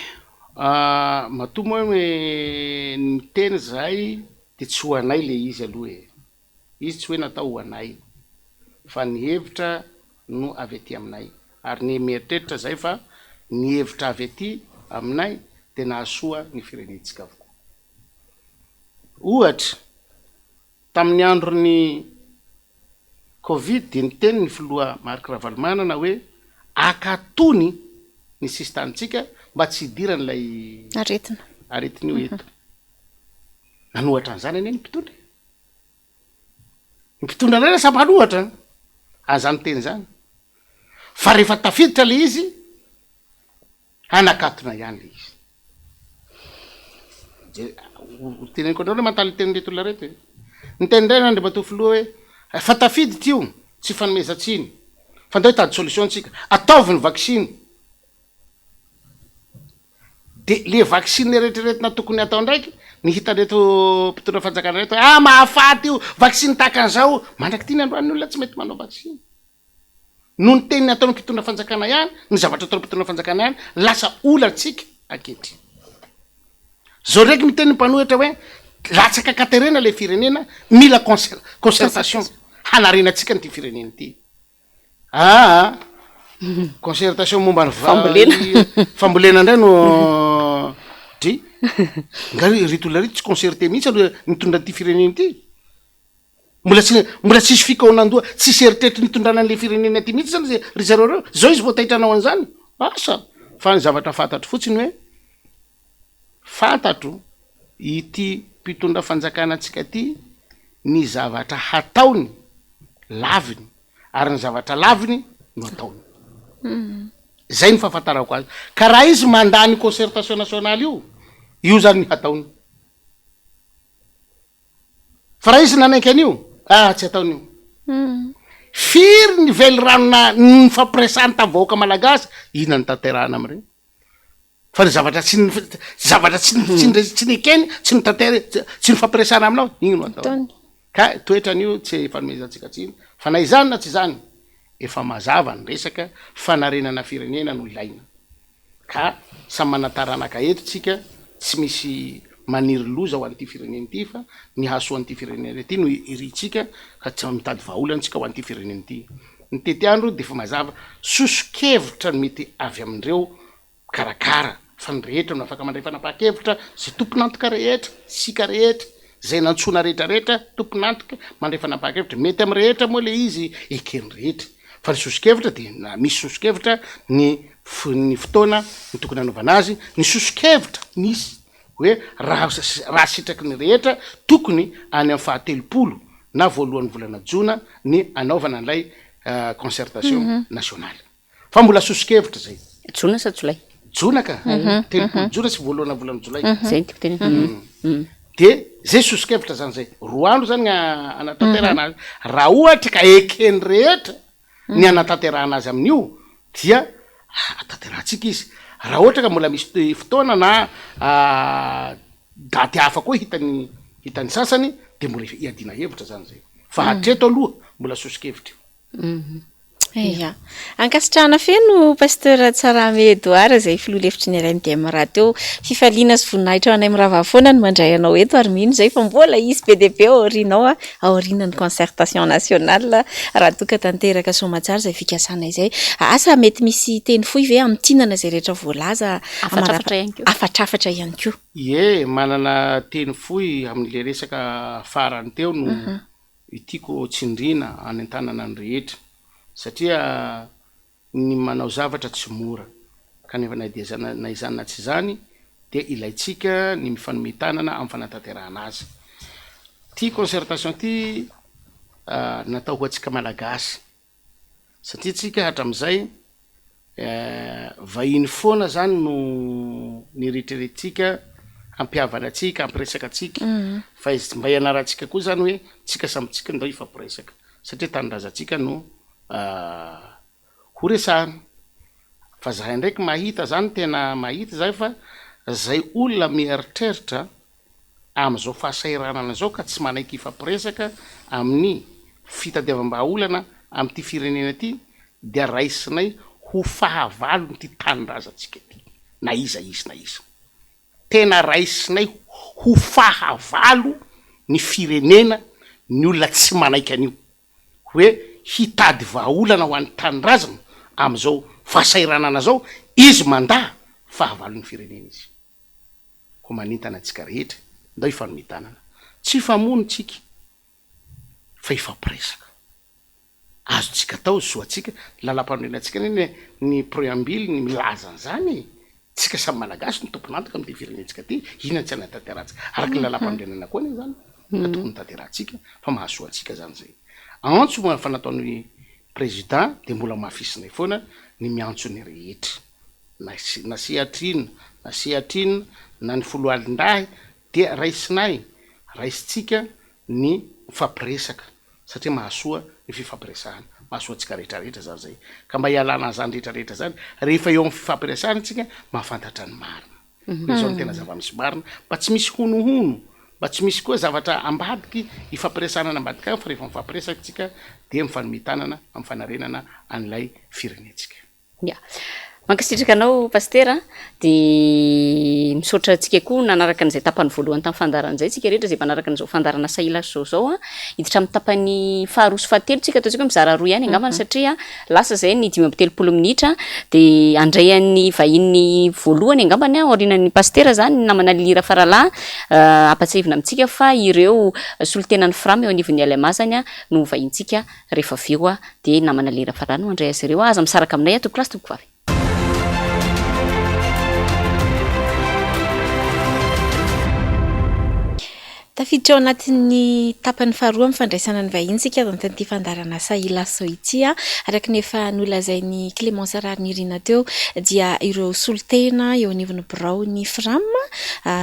matoa moa hoe miteny izahay dia tsy ho anay ilay izy aloha e! Izy tsy hoe natao ho anay, fa ny hevitra no avy aty aminay. Ary ny mieritreritra zay fa ny hevitra avy aty aminay dia nahasoa ny firenentsika avokoa. Ohatra, tamin'ny andron'ny Covid dia niteny ny filoha Marc Ravalomanana hoe akatony ny sisin-tanintsika mba tsy hidiran'ilay Aretina. aretina io eto. Nanohatra an'izany anie ny mpitondra e. Ny mpitondra indray lasa mpanohatra an'izany teny izany. Fa rehefa tafiditra ilay izy, hanakatona ihany ilay izy. Ho teneniko anareo ilay mentalité an'ireto olona ireto e. Niteny indray Andriamatoa Filoha hoe, efa tafiditra io, tsy ifanomezan-tsiny, fa ndao hitady solution tsika, ataovy ny vaksiny. De le vaksiny eretreretina tokony atao ndraiky, ny hitan'ireto mpitondra fanjakana ireto hoe, ah mahafaty io, vaksiny tahaka an'izao, mandrak'ity ny androany ny olona tsy mety manao vaksiny. Noho ny teny nataon'ny mpitondra fanjakana ihany, ny zavatra ataon'ny mpitondra fanjakana ihany, lasa olantsika ankehitriny. Zao ndraiky miteny ny mpanohitra hoe latsaka an-katerena le firenena, mila concertation hanarenantsika an'ity firenena ity. Aa concertation momba ny Fambolena. fambolena indray no dry. Nga ry olona ry tsy concerté mihitsy aloha nitondra an'ity firenena ity. Mbola tsy mbola tsisy fikaonandoha, tsisy eritreritry nitondrana an'ilay firenena ity mihitsy zany ry zareo ireo. Zao izy vao taitra hanao an'izany. Asa! Fa ny zavatra fantatro fotsiny hoe fantatro ity mpitondra fanjakana antsika ity ny zavatra hataony laviny ary ny zavatra laviny no ataony. Zay ny fahafantarako azy. Ka raha izy mandà ny concertation nationale io, io zany ny hataony. Fa raha izy nanaiky an'io, ah tsy ataony io. Firy ny velirano na nifampiresahany tamin'ny vahoaka malagasy, inona no tanterahana amin'ireny? Fa ny zavatra tsy zavatra tsy tsy tsy nekeny, tsy notanter- tsy nifampiresahana aminao, iny no ataony. Ka toetrany io tsy ifanomezantsika tsiny, fa na izany na tsy izany, efa mazava ny resaka, fanarenana firenena no ilaina. Ka samy manan-taranaka eto tsika, tsy misy maniry loza ho an'ity firenena ity fa ny hahasoa an'ity firenena ity no irintsika ka tsy mitady vahaolana tsika ho an'ity firenena ity. Ny tetiandro dia efa mazava, soso-kevitra no mety avy amin'ireo mikarakara fa ny rehetra no afaka mandray fanapahan-kevitra, izay tompon'antoka rehetra, isika rehetra, izay nantsoina rehetra rehetra, tompon'antoka mandray fanapahan-kevitra, mety amin'ny rehetra moa ilay izy eken'ny rehetra. Fa ny soso-kevitra dia na misy soso-kevitra ny ny fotoana ny tokony hanaovana azy, ny soso-kevitra nisy hoe raha raha sitraky ny rehetra tokony any amin'ny fahatelopolo na voalohan'ny volana jona ny hanaovana an'ilay concertation nationale. Fa mbola soso-kevitra izay. Jona sa jolay? Jona ka, 30 jona sy voalohana volana jolay. Zay no tiako tenenina. De zay soso-kevitra zany zay. Roa andro zany hanatanterahana azy. Raha ohatra ka eken'ny rehetra ny hanatanterahana azy amin'io dia tanterahantsika izy. Raha ohatra ka mbola misy fotoana na daty hafa koa hitan'ny hitan'ny sasany de mbola hiadiana hevitra zany zay. Fa hatreto aloha mbola soso-kevitra io. Ia. Ankasitrahana feno Pasteur Tsarahame Edouard izay filoha lefitry ny RMDM rahateo. Fifaliana sy voninahitra ho anay mirahavavy foana ny mandray anao eto ary mino izay fa mbola hisy be dia be ao aorianao aorianan'ny concertation nationale raha toa ka tanteraka soamantsara izay fikasana izay. Asa mety misy teny fohy ve hamintinana izay rehetra voalaza Hafatrafatra ihany koa. Hafatrafatra ihany koa. Ie, manana teny fohy amin'ilay resaka farany teo no Tiako tsindriana hanentanana ny rehetra satria ny manao zavatra tsy mora kanefa na dia na izany na tsy izany dia ilaintsika ny mifanome tanana amin'ny fanatanterahana azy. Ity concertation ity natao ho antsika Malagasy. Satria tsika hatramizay vahiny foana zany no nieritreretintsika hampihavana antsika, hampiresaka antsika, fa izy mba hianarantsika koa zany hoe tsika samy tsika ndao hifampiresaka satria tanindrazantsika no ho resahana. Fa zahay ndraiky mahita zany tena mahita zahay fa zay olona mieritreritra amin'izao fahasahiranana izao ka tsy manaiky hifampiresaka amin'ny fitadiavam-bahaolana amin'ity firenena ity dia raisinay ho fahavalon'ity tanindrazantsika ity na iza izy na iza. Tena raisinay ho fahavalo ny firenena ny olona tsy manaiky an'io. Hoe hitady vahaolana ho an'ny tanindrazana amin'izao fahasahiranana izao, izy mandà fahavalon'ny firenena izy. Koa manentana antsika rehetra, ndao hifanome tanana. Tsy hifamono tsika fa hifampiresaka. Azontsika atao, zo antsika, ny lalampanorenantsika anie ny ny préambule ny milaza an'izany e! Tsika samy Malagasy no tompon'antoka amin'ity firenentsika ity, inona no tsy hanatanterahantsika? Araka ny lalampanorenana koa anie izany ka tokony tanterahantsika fa mahasoa antsika izany izay. Antso moa efa nataon'ny Président dia mbola hamafisinay foana ny miantso ny rehetra na na sehatra inona na sehatra inona na ny foloalindahy dia raisinay, raisintsika ny mifampiresaka satria mahasoa ny fifampiresahana, mahasoa antsika rehetra rehetra zany zay, ka mba hialana an'izany rehetra rehetra zany, rehefa eo amin'ny fifampiresahana isika mahafantatra ny marina, hoe zao no tena zava-misy marina, mba tsy misy honohono, mba tsy misy koa zavatra ambadiky ifampiresahana any ambadika any fa rehefa mifampiresaka isika dia mifanome tanana amin'ny fanarenana an'ilay firenentsika. Ya. Mankasitraka anao Pasitera a. Dia misaotra antsika koa nanaraka an'izay tapany voalohany tamin'ny fandaharana izay, isika rehetra izay mpanaraka an'izao fandaharana Sahila Show izao a. Hiditra amin'ny tapany faharoa sy fahatelo tsika, ataontsika hoe mizara roa ihany angambany satria lasa izay ny 35 minitra. Dia handray an'ny vahiny voalohany angambany aho aorianan'ny Pasitera izany, ny namana Lily Rafaralahy. Ampatsiahivina amintsika fa ireo solontenan'ny Fram eo anivon'ny LMA izany no ho vahintsika Rehefa avy eo dia namana lera farany no handray azy ireo. Aza misaraka aminay tompokolahy sy tompokovavy. Tafiditra ao anatin'ny tapany faharoa amin'ny fandraisana ny vahiny isika ato anatin'ity fandaharan'asa Ilaso ity. Araka ny efa nolazain'i Clémence Raharinirina teo dia ireo solontena eo anivon'ny biraon'ny Fram,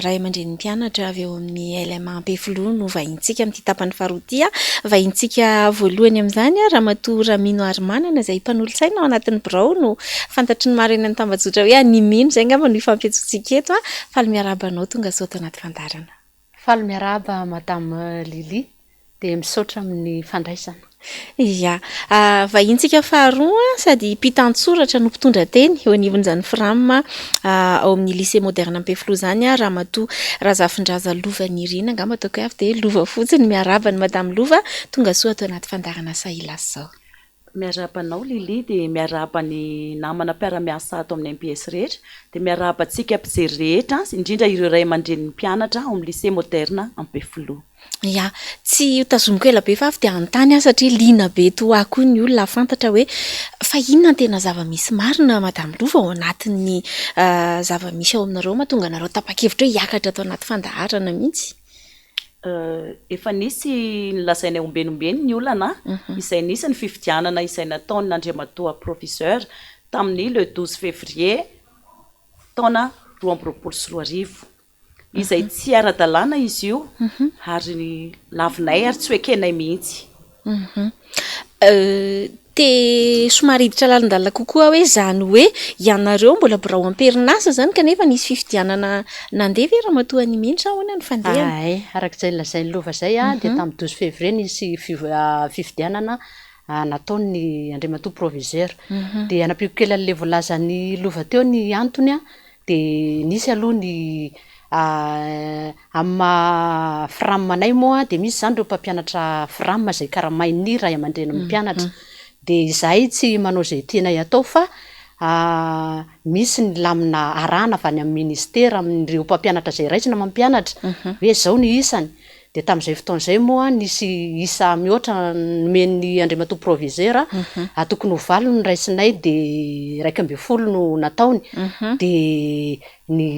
ray aman-drenin'ny mpianatra avy eo amin'ny LMA Ampefiloha no vahintsika amin'ity tapany faharoa ity. Vahintsika voalohany amin'izany, Ramatoa Ramino Harimanana izay mpanolotsaina ao anatin'ny birao no fantatry ny maro eny amin'ny tambajotra hoe Animino, izay angamba no ifampiantsoantsika eto. Faly miarahaba anao tonga soa ato anaty fandaharana. Faly miarahaba Madame Lily. Dia misaotra amin'ny fandraisana. Ia. Vahintsika faharoa sady mpitan-tsoratra no mpitondra teny eo anivon'izany Fram ao amin'ny Lycée Moderne Ampefiloha izany, Ramatoa Razafindraza Lova Nirina, angamba ataoko hoe avy dia Lova fotsiny. Miarahaba an'i Madame Lova, tonga soa ato anaty fandaharana Sahilasy izao. Miarahaba anao Lily dia miarahaba ny namana mpiara-miasa ato amin'ny MPS rehetra dia miarahaba antsika mpijery rehetra indrindra ireo ray aman-drenin'ny mpianatra ao amin'ny Lycée Moderne Ampefiloha. Ya, tsy ho tazomiko ela be fa avy dia hanontany aho satria liana be toa ahy koa ny olona hahafantatra hoe fa inona no tena zava-misy marina Madame Lova ao anatin'ny zava-misy ao aminareo mahatonga anareo tapa-kevitra hoe hiakatra ato anaty fandaharana mihitsy? Efa nisy nolazainay ombieny ombieny ny olana izay nisy ny fifidianana izay nataon' Andriamatoa Proviseur tamin'ny le 12 février taona 2022 izay tsy ara-dalàna izy io ary lavinay ary tsy ho ekenay mihitsy. Te somary hiditra lalindalina kokoa aho hoe izany hoe ianareo mbola birao am-perinasa izany kanefa nisy fifidianana nandeha ve Ramatoa Animino sa ahoana ny fandehany? Ay, araka izay nolazain'i Lova izay dia tamin'ny 12 février nisy fifidianana nataon'ny Andriamatoa Proviseur. Dia anampiako kely an'ilay voalazan'i Lova teo ny antony Dia nisy aloha ny amin'ny maha Fram anay moa dia misy izany ireo mpampianatra Fram izay karamain'ny ray aman-drenin'ny mpianatra. Dia izahay tsy manao izay tianay atao fa misy ny lamina arahana avy any amin'ny ministera amin'ireo mpampianatra izay raisina mampianatra hoe izao ny isany. Dia tamin'izay fotoana izay moa nisy isa mihoatra nomen'ny Andriamatoa Proviseur, tokony ho valo no raisinay dia 11 no nataony. Dia ny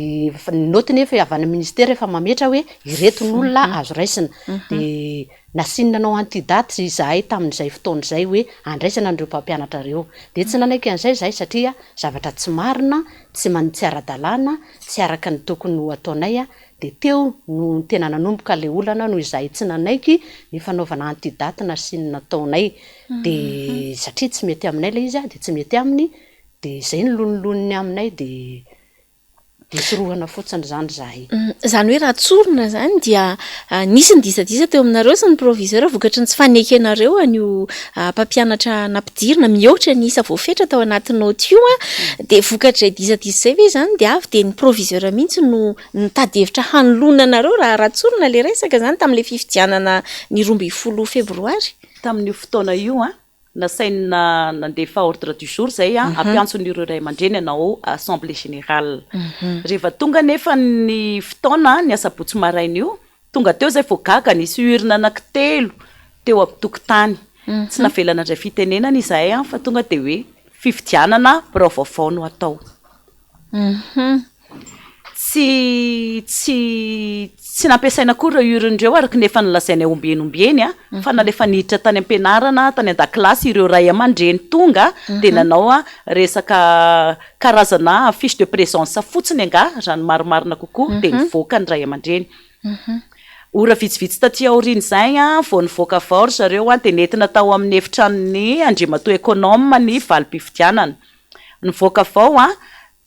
naoty nefa avy any amin'ny ministera efa mametra hoe ireto ny olona azo raisina. Dia nasiany nanao anti-date izahay tamin'izay fotoana izay hoe andraisana an'ireo mpampianatra ireo. Dia tsy nanaiky an'izay izahay satria zavatra tsy marina, tsy tsy ara-dalàna, tsy araka ny tokony ho ataonay Dia teo no tena nanomboka ilay olana noho izahay tsy nanaiky ny fanaovana anti-date nasiany nataonay. Dia satria tsy mety aminay ilay izy dia tsy mety aminy, dia izay no loniloniny aminay dia dia sorohana fotsiny izany izahay. Izany hoe raha tsorina izany dia nisy ny disadisa teo aminareo sy ny proviseur vokatry ny tsy fanekenareo an'io mpampianatra nampidirina mihoatra ny isa voafetra tao anaty naoty io dia vokatr'izay disadisa izay ve izany dia avy dia ny proviseur mihitsy no Nitady hevitra hanoloana anareo raha raha tsorina ilay resaka izany tamin'ilay fifidianana ny 12 febroary. Tamin'io fotoana io an, Nasainy nandefa ordre du jour izay hampiantso an'ireo ray aman-dreny hanao assemblée générale. Rehefa tonga anefa ny fotoana, ny asabotsy maraina io, tonga teo izay vao gaga nisy urne anankitelo teo an-tokotany. Tsy navela nandray fitenenana izahay fa tonga dia hoe fifidianana birao vaovao no atao. Tsy tsy tsy nampiasaina akory ireo urne ireo araka ny efa nolazainay ombieny ombieny fa nalefa niditra tany am-pianarana, tany an-dakilasy ireo ray aman-dreny tonga dia nanao resaka karazana fiche de présence fotsiny angaha raha ny marimarina kokoa dia nivoaka ny ray aman-dreny. Ora vitsivitsy taty aorian'izay vao nivoaka avy ao ry zareo dia nentina tao amin'ny efitranon'ny Andriamatoa Econome ny valim-pifidianana. Nivoaka avy ao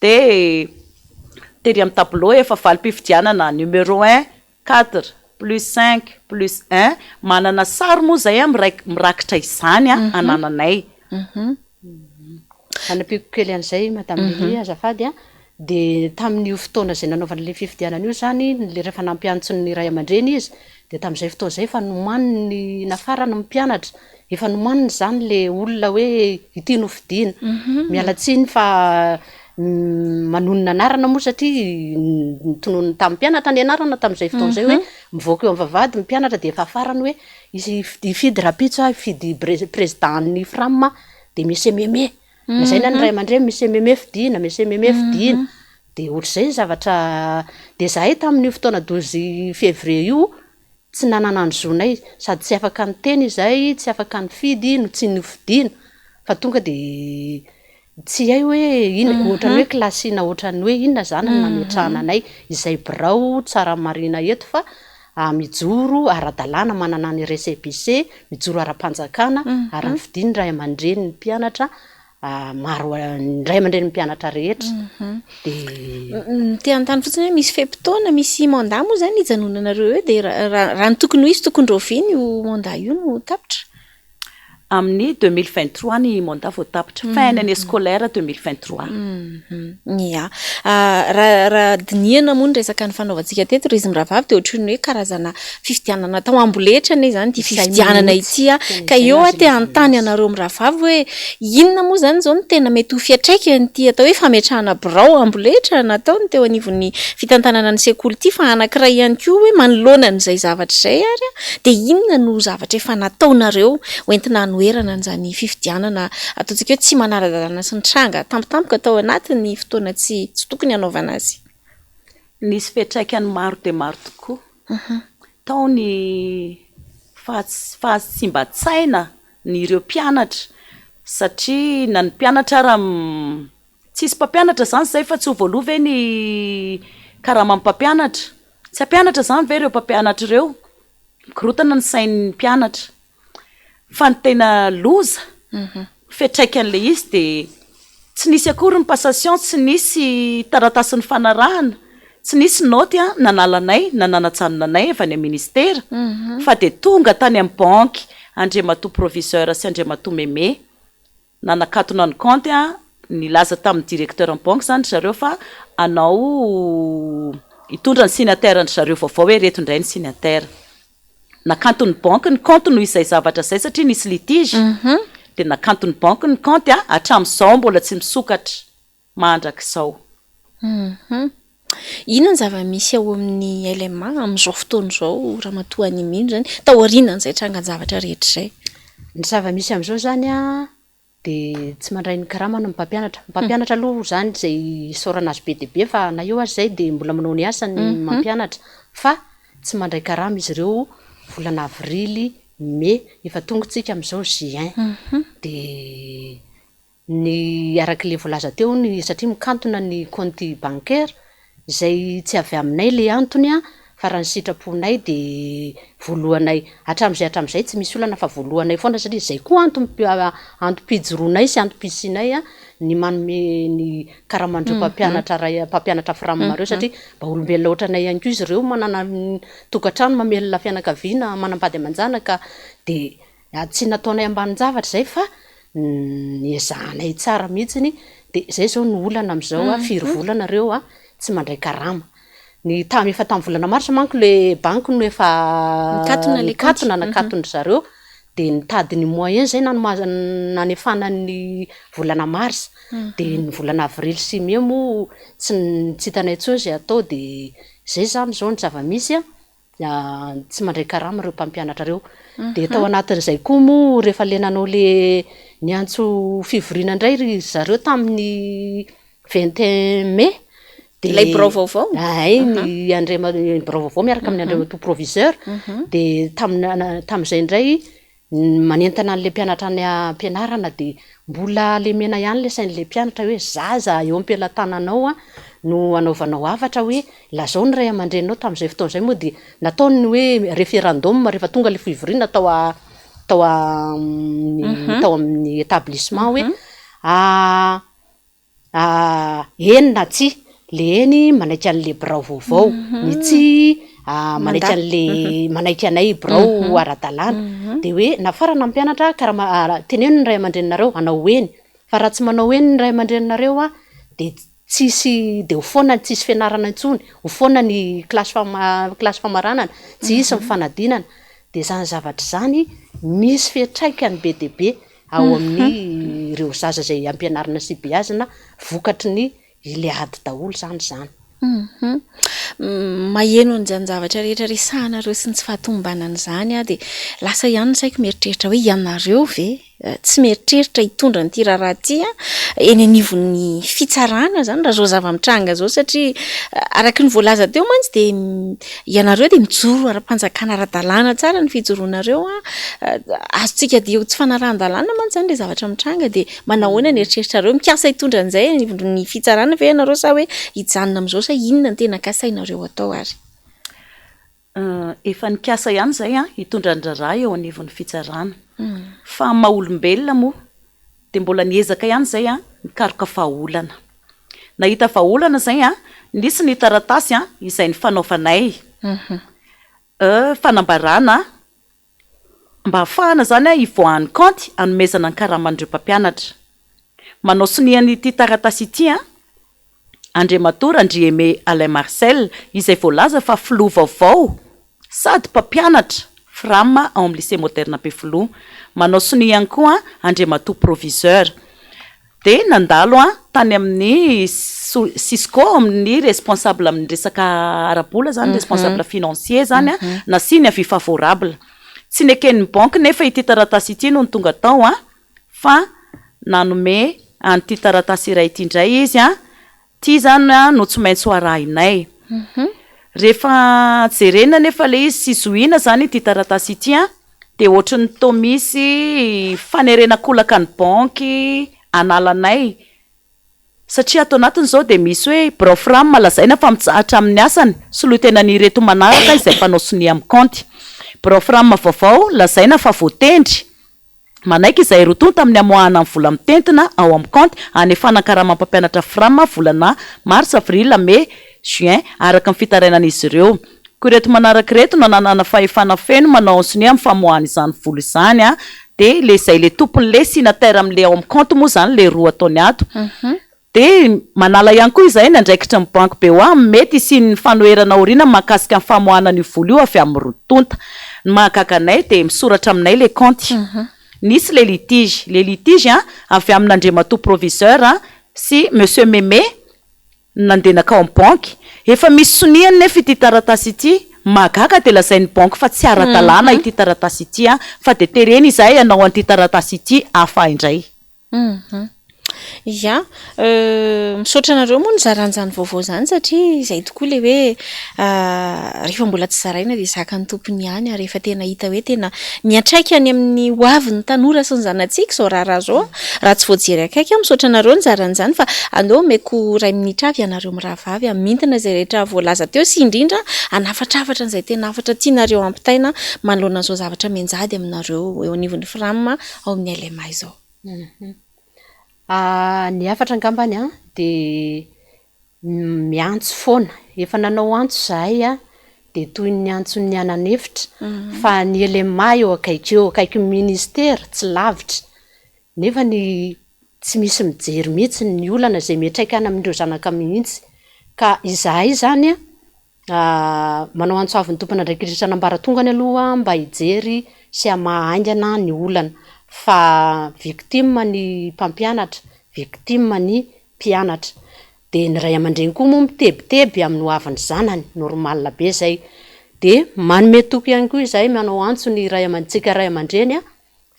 dia tery amin'ny tableau efa valim-pifidianana numéro un, quatre, plus cinq, plus un, manana sary moa izay mirakitra izany anananay. Hanampiako kely an'izay Madame Lily azafady a, dia tamin'io fotoana izay nanaovana ilay fifidianana io izany, ilay rehefa nampiantso ny ray aman-dreny izy, dia tamin'izay fotoana izay efa nomaniny nafarana ny mpianatra, efa nomaniny izany ilay olona hoe ity no fidiana. Miala tsiny fa manonona anarana moa satria notononiny tamin'ny mpianatra ny anarana tamin'izay fotoana izay hoe mivoaka eo amin'ny vavahady ny mpianatra dia efa afarany hoe hisy hifidy rahampitso aho, hifidy président-n'ny Fram aho. Dia monsieur Mémé, lazaina ny ray aman-dreny monsieur Mémé fidiana, monsieur Mémé fidiana, dia ohatr'izay ny zavatra, dia izahay tamin'io fotoana 12 février io tsy nanana ny zonay, sady tsy afaka niteny izahay, tsy afaka nifidy no tsy nofidiana, fa tonga dia tsy hay hoe inona, ohatran'ny hoe classina ohatran'ny hoe inona izany no nametrahana anay, izay birao tsara marihina eto fa mijoro ara-dalàna, manana ny récépissé, mijoro ara-panjakana ary nofidiny ny ray aman-drenin'ny mpianatra maro, ny ray aman-drenin'ny mpianatra rehetra. Dia. Te hanontany fotsiny hoe misy fe-potoana, misy mandat moa izany hijanonanareo eo dia raha ny tokony ho izy tokony rahoviana io mandat io no tapitra? Amin'ny 2023 ny mandat vao tapitra, fin ny année scolaire 2023. Ya. Raha raha dinihana moa ny resaka nifanaovantsika teto ry izy mirahavavy dia ohatran'ny hoe karazana fifidianana atao amboletra anie izany ity fifidianana ity a. Ka eo aho te hanontany anareo mirahavavy hoe inona moa izany izao no tena mety ho fiantraikan'ity atao hoe fametrahana birao amboletra nataony teo anivon'ny fitantanana ny sekoly ity fa anankiray ihany koa hoe manoloana an'izay zavatra izay ary Dia inona no zavatra efa nataonareo ho entina hanoherana an'izany fifidianana ataontsika hoe tsy manara-dalàna sy nitranga tampotampoka tao anatin'ny fotoana tsy tsy tokony hanaovana azy? Nisy fiantraikany maro dia maro tokoa. Tao ny fahasimban-tsaina ny ireo mpianatra satria na ny mpianatra ara tsisy mpampianatra izany izay fa tsy ho voaloa ve ny karaman'ny mpampianatra? Tsy hampianatra izany ve ireo mpampianatra ireo? Mikorontana ny sain'ny mpianatra. Fa ny tena loza, fiantraikan'ilay izy dia tsy nisy akory ny passation, tsy nisy taratasy nifanarahana, tsy nisy naoty nanala anay na nanajanona anay avy any amin'ny ministera fa dia tonga tany amin'ny banky Andriamatoa proviseur sy Andriamatoa Mémé. Nanakatona ny kaonty an, nilaza tamin'ny directeur ny banque izany ry zareo fa hanao hitondra ny signataire ndry zareo vaovao hoe ireto indray ny signataire. Nakanton'ny banque ny kaonty noho izay zavatra izay satria nisy litige dia nakanton'ny banque ny kaonty an, hatramin'izao mbola tsy misokatra mandrak'izao. Hum. Inona ny zava-misy ao amin'ny LMA amin'izao fotoana izao Ramatoa Animino izany, taorianan'izay trangan-javatra rehetra izay? Ny zava-misy amin'izao izany an, dia tsy mandray ny karamany ny mpampianatra. Ny mpampianatra aloha izany izay isaorana azy be dia be fa na eo aza izay dia mbola manao ny asany mampianatra fa tsy mandray karama izy ireo volana avrily, mey, efa tonga isika amin'izao juin dia Ny araka ilay voalaza teo ny satria mikantona ny kaonty bancaire izay tsy avy aminay ilay antony an, fa raha ny sitraponay dia voalohanay hatramin'izay hatramin'izay tsy misy olana fa voalohanay foana satria izay koa antom- antom-pijoroanay sy antom-pisianay an, ny manome ny karaman'ireo mpampianatra ray mpampianatra fram ireo satria mba olombelona ohatranay ihany koa izy ireo manana tokantrano mamelona fianakaviana manambady aman-janaka dia Tsy nataonay ambanin-javatra izay fa niezahanay tsara mihitsiny dia izay izao no olana amin'izao a, firy volana ireo a tsy mandray karama. Ny tam- efa tamin'ny volana marsa manko ilay banky no efa Nikatona ilay kaonty. nikatona, nakaton-dry zareo. Dia nitady ny moyen zay nanoma- nanefana ny volana mars. Dia ny volana avril sy mai moa tsy tsy hitanay intsony izay atao dia izay izany izao ny zava-misy an, tsy mandray karama ireo mpampianatra ireo. Dia tao anatin'izay koa moa rehefa le nanao le niantso fivoriana indray ry zareo tamin'ny 21 mai dia Ilay birao vaovao? Hay, ny andriama- ny birao vaovao miaraka amin'ny andriamatoa proviseur. Dia tamina- tamin'izay indray manentana an'ilay mpianatra any am-pianarana dia mbola lemena ihany ilay sain'ilay mpianatra hoe zaza eo am-pelatananao no anaovanao hafatra hoe lazao ny ray aman-dreninao. Tamin'izay fotoana izay moa dia nataony ny hoe référendum rehefa tonga ilay fivoriana tao a- tao amin'ny tao amin'ny établissement hoe Eny na tsia, le eny manaiky an'le birao vaovao, ny tsia manaiky an'le manaiky anay birao ara-dalàna. Dia hoe nafarana ny mpianatra ka raha teneno ny ray aman-dreninareo hanao eny, fa raha tsy manao eny ny ray aman-dreninareo dia tsisy dia ho foana tsisy fianarana intsony, ho foana ny kilasy fama- kilasy famaranana, tsy hisy ny fanadinana. Dia izany zavatra izany misy fiantraikany be dia be ao amin'ny ireo zaza izay ampianarina sy beazina vokatry ny ilay ady daholo izany izany. Maheno an'izany zavatra rehetra resahanareo sy ny tsy fahatomombanan'izany aho dia lasa ihany ny saiko mieritreritra hoe ianareo ve tsy mieritreritra hitondra an'ity raharaha ity eny anivon'ny fitsarana izany raha izao zava-mitranga izao satria araka ny voalaza teo mantsy dia Ianareo dia mijoro ara-panjakana ara-dalàna tsara ny fijoroanareo an, azontsika dia ho tsy fanarahan-dalàna mantsy izany ilay zavatra mitranga dia manahoana ny eritreritrareo? Mikasa hitondra an'izay anivon'ny fitsarana ve ianareo sa hoe hijanona amin'izao sa inona no tena kasainareo atao ary? Efa nikasa ihany izay an, hitondra ny raharaha eo anivon'ny fitsarana. Fa amin'ny maha olombelona moa dia mbola niezaka ihany izay an, nikaroka vahaolana. Nahita vahaolana izay an, nisy ny taratasy an, izay nifanaovanay fanambarana mba hahafahana izany an hivoahan'ny kaonty hanomezana ny karaman'ireo mpampianatra. Manao sonia an'ity taratasy ity an, Andriamatoa Randriaime Alain Marcel, izay voalaza fa filoha vaovao sady mpampianatra Fram ao amin'ny Lycée Moderne Ampefiloha. Manao sonia ihany koa Andriamatoa Proviseur. Dia nandalo tany amin'ny Cisco, amin'ny responsable amin'ny resaka ara-bola izany, responsable financier izany, nasiany avis favorable. Tsy neken'ny banky nefa ity taratasy ity nony tonga tao fa nanome an'ity taratasy iray ity indray izy, ity izany no tsy maintsy ho arahinay. Rehefa jerena anefa ilay izy sy zohiana izany ity taratasy ity dia ohatry ny toa misy fanerena an-kolaka ny banky hanala anay satria ato anatiny izao dia misy hoe birao Fram lazaina fa mitsahatra amin'ny asany, solotenan'ireto manaraka izay mpanao sonia amin'ny kaonty. Birao Fram vaovao lazaina fa voatendry. Manaiky izahay roa tonta amin'ny hamoahana ny vola mitentina ao amin'ny kaonty hanefana ny karaman'ny mpampianatra Fram volana marsa, avril, mey, juin, araka ny fitarainan'izy ireo. Koa ireto manaraka ireto no ananana fahefana feno manao sonia amin'ny famoahana izany vola izany dia le izay le tompon'le signataire amin'le ao amin'ny kaonty moa izany le roa ataony ato. Dia manala ihany koa izahay ny andraikitry ny banky BOA amin'ny mety hisian'ny fanoherana aoriana mahakasika ny famoahana an'io vola io avy amin'ny roa tonta. Ny mahagaga anay dia misoratra aminay ilay kaonty. Nisy ilay litige. Ilay litige avy amin'Andriamatoa proviseur sy Monsieur Mémé no nandeha nankao amin'ny banky. Efa misy soniany nefa ity taratasy ity. Mahagaga dia lazain'ny banky fa tsy ara-dalàna ity taratasy ity fa dia terena izahay hanao an'ity taratasy ity hafa indray. Hum. Ya, misaotra anareo moa nizara an'izany vaovao izany satria izay tokoa ilay hoe rehefa mbola tsy zaraina dia zakan'ny tompony ihany ary efa tena hita hoe tena miantraika any amin'ny ho avin'ny tanora sy ny zanatsika izao raharaha izao raha tsy voajery akaiky aho. Misaotra anareo nizara an'izany fa andao omeko iray minitra avy ianareo mirahavavy hamintina izay rehetra voalaza teo sy indrindra hanafatrafatra an'izay tena hafatra tianareo hampitaina manoloana an'izao zavatra mianjady aminareo eo anivon'ny Fram ao amin'ny LMA izao. Ny hafatra angambany an, dia miantso foana. Efa nanao antso izahay an, dia toy ny antson'ny anan'efitra, fa ny LMA eo akaiky eo, akaikin'ny ministera, tsy lavitra. Nefa ny tsy misy mijery mihitsy ny olana izay miantraika any amin'ireo zanaka mihitsy. Ka izahay izany an, Manao antso avo ny tompon'andraikitra isan'ambaratongany aloha mba hijery sy hamaha haingana ny olana fa victime ny mpampianatra, victime ny mpianatra. Dia ny ray aman-dreny koa moa mitebiteby amin'ny ho avin'ny zanany, normal be izay. Dia manome toky ihany koa izahay manao antso ny ray aman-tsika ray aman-dreny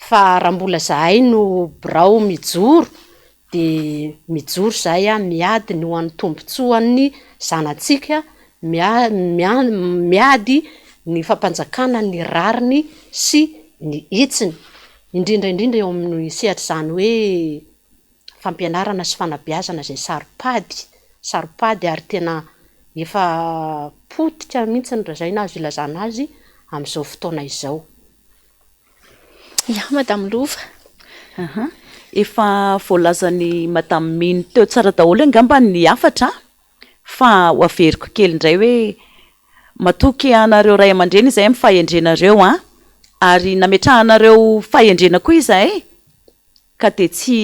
fa raha mbola izahay no birao mijoro dia mijoro izahay miady ny ho an'ny tombontsoan'ny zanatsika, miady ny fampanjakana ny rariny sy ny hitsiny, indrindra indrindra eo amin'ny sehatr'izany hoe fampianarana sy fanabeazana izay saro-pady, saro-pady ary tena efa potika mihitsy raha izay no azo ilazana azy amin'izao fotoana izao. Ya, Madame Lova. Aha. Efa voalazan'i Madame Mino teo tsara daholo angamba ny hafatra fa ho averiko kely indray hoe matoky anareo ray aman-dreny izahay amin'ny fahendrenareo an! Ary nametrahanareo fahendrena koa izahay ka dia tsy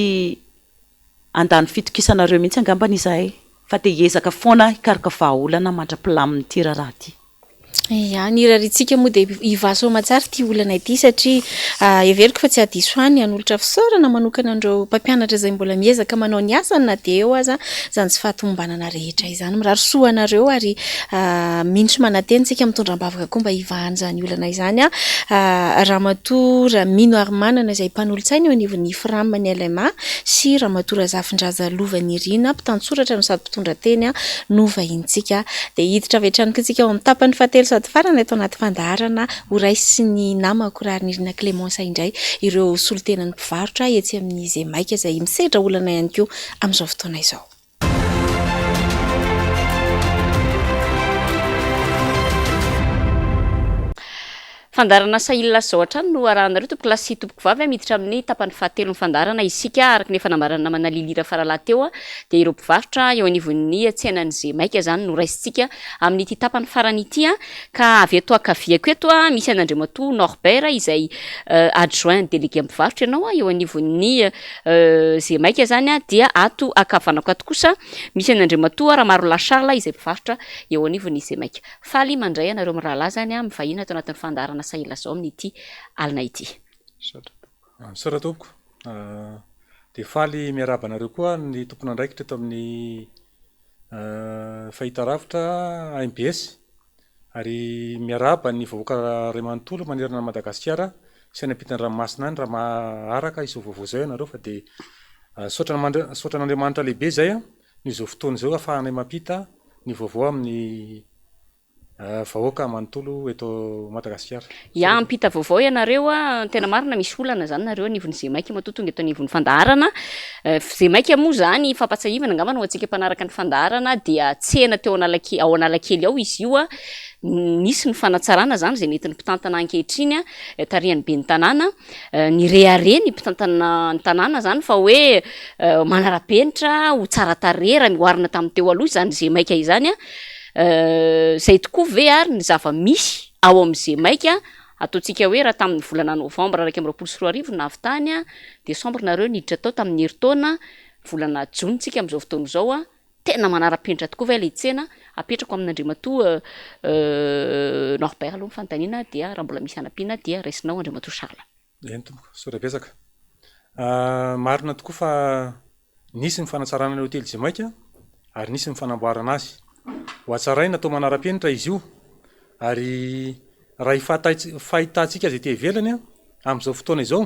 handany fitokisanareo mihitsy angambany izahay fa dia hiezaka foana hikaroka vahaolana mandra-pilamin'ity raharaha ity. Ya, ny irariantsika moa dia hivaha soamantsara ity olana ity satria heveriko fa tsy hadiso ahy ny hanolotra fisaorana manokana an'ireo mpampianatra izay mbola miezaka manao ny asany na dia eo aza izany tsy fahatomombanana rehetra izany. Mirary soa anareo ary mino sy manantena isika mitondra am-bavaka koa mba hivahan'izany olana izany. Ramatoa Raminoarimanana izay mpanolotsaina eo anivon'ny Fram ny LMA sy Ramatoa Razafindraza Lova Nirina mpitantsoratra no sady mpitondra teny no vahinintsika. Dia hiditra avy hatrany koa isika ao amin'ny tapany fahatelo sady farany ato anaty fandaharana ho raisin'ny namako Raharinirina Clémence indray ireo solontenan'ny mpivarotra etsy amin'ny Zemaika izay misedra olana ihany koa amin'izao fotoana izao. Fandaharana Sahil izao hatrany no arahanareo tompokolahy sy tompokovavy a, miditra amin'ny tapany fahatelon'ny fandaharana isika, araka ny efa nambaran'ny namana Lily Rafaralahy teo dia ireo mpivarotra eo anivon'ny tsenan'ny Zemaika izany no raisintsika amin'ity tapany farany ity a, ka avy eto ankaviako eto a misy an'Andriamatoa Norbert izay adjoint délégué mpivarotra ianao eo anivon'ny Zemaika izany a, dia ato ankavanako ato kosa misy an'Andriamatoa Ramarolahy Charles izay mpivarotra eo anivon'ny Zemaika. Faly mandray anareo mirahalahy izany aho mivahiny ato anatin'ny fandaharana Sahy Lazao amin'ity alina ity. Misaotra tompoko. Misaotra tompoko. Dia faly miarahaba anareo koa ny tompon'andraikitra eto amin'ny fahitalavitra mbs ary miarahaba ny vahoaka iray manontolo manerana an'i Madagasikara sy any ampitan'ny ranomasina any raha maharaka izao vaovao izao ianareo fa dia misaotra an'Andriamanitra lehibe izay noho izao fotoana izao ahafahanay mampita ny vaovao amin'ny vahoaka manontolo eto Madagasikara. Ya, hampita vaovao ianareo a, tena marina misy olana zany nareo anivon'ny Zemaika matoa tonga eto anivon'ny fandaharana. Zemaika moa zany fampatsiahivana angamba ho antsika mpanaraka ny fandaharana dia tsena teo Analake- ao Analakely ao izy io a, nisy ny fanatsarana zany izay nentin'ny mpitantana ankehitriny a, tarihan'ny ben'ny tanàna. Nirehareha ny mpitantana ny tanàna izany fa hoe manara-penitra ho tsara tarehy raha noharina tamin'ny teo aloha izany Zemaika izany an. Izay tokoa ve ary ny zava-misy ao amin'ny Zemaika, ataontsika hoe raha tamin'ny volana novambra 2021 no nahavitany an, desambra nareo niditra tao tamin'ny herintaona, volana jona isika amin'izao fotoana izao an, Tena manara-penitra tokoa ve ilay tsena? Apetrako amin'Andriamatoa Norbert aloha ny fanontaniana dia raha mbola misy hanampiana dia raisinao Andriamatoa Charles. Eny tompoko, misaotra betsaka. Marina tokoa fa nisy ny fanatsarana ny hotely Jemaika ary nisy ny fanamboarana azy. Ho hatsaraina atao manara-penitra izy io ary raha ny fahitantsika azy ety ivelany amin'izao fotoana izao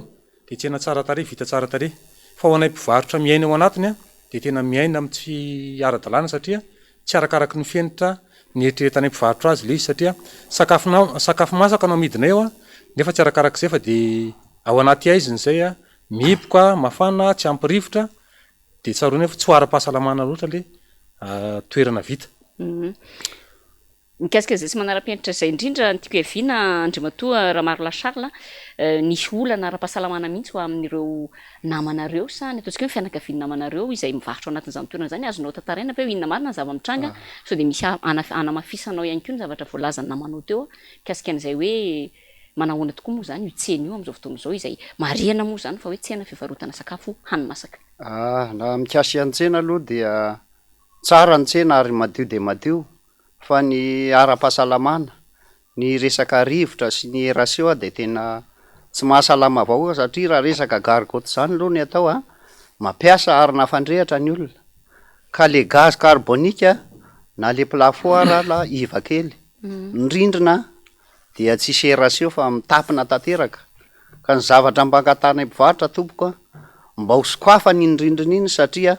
Dia tsena tsara tarehy, vita tsara tarehy. Fa ho anay mpivarotra miaina ao anatiny dia tena miaina amin'ny tsy ara-dalàna satria tsy arakaraky ny fenitra nieritreretanay mpivarotra azy ilay izy satria sakafona sakafo masaka no amidinay ao nefa tsy arakarak'izay fa dia ao anaty haizina izay, mihiboka, mafana, tsy ampy rivotra dia tsaroana fa tsy ho ara-pahasalamana loatra ilay toerana vita. Mikasika izay tsy manara-penitra izay indrindra no tiako hiaviana Andriamatoa Ramarolahy Charles a, nisy olana ara-pahasalamana mihitsy ho amin'ireo namanareo sa ny ataontsika hoe ny fianakavian'ny namanareo izay mivarotra ao anatin'izany toerana izany, azonao tantaraina ve hoe inona marina ny zava-mitranga sao dia misy hanamafisanao ihany koa ny zavatra voalazan'ny namanao teo mikasika an'izay hoe manahoana tokoa moa izany io tsena io amin'izao fotoana izao izay marihana moa izany fa hoe tsena fivarotana sakafo hani-masaka. Raha mikasika ny tsena aloha dia tsara ny tsena ary madio dia madio Fa ny ara-pahasalamana, ny resaka rivotra sy ny ratio dia tena Tsy mahasalama vahoaka satria raha resaka gargotte zany aloha ny atao a, mampiasa arina fandrehatra ny olona. Ka le gaz carbonique na le plafond ara la iva kely. Ny rindrina dia tsisy aeration fa mitapina tanteraka. Ka ny zavatra mba angatahanay mpivarotra tompoko a, mba ho sokafana iny rindrina iny satria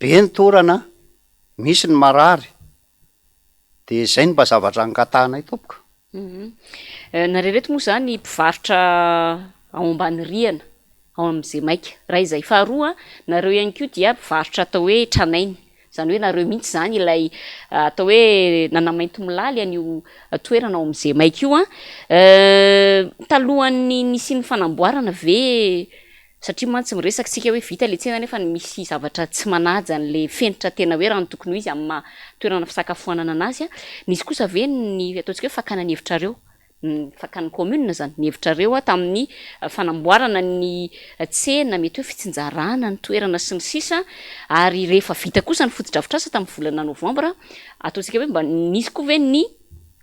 be ny torana, misy ny marary. Dia izay no mba zavatra angatahanay tompoko. Nareo ireto moa izany mpivarotra ao ambany rihana, ao amin'ny Zemaika. Iray izay. Faharoa, nareo ihany koa dia mpivarotra atao hoe tranainy. Izany hoe nareo mihitsy izany ilay atao hoe nanamaintimolaly an'io toerana ao amin'ny Zemaika io an. Talohan'ny nisian'ny fanamboarana ve Satria mantsy miresaka isika hoe vita ilay tsena nefa misy zavatra tsy manaja an'ilay fenitra tena hoe raha ny tokony ho izy amin'ny maha toerana fisakafoanana anazy. Nisy kosa ve ny ataontsika hoe fakana ny hevitrareo, ny fakan'ny commune izany, ny hevitrareo tamin'ny fanamboarana ny tsena, mety hoe fitsinjarana ny toerana sy ny sisa, ary rehefa vita kosa ny fotodrafitrasa tamin'ny volana novambra, ataontsika hoe mba nisy koa ve ny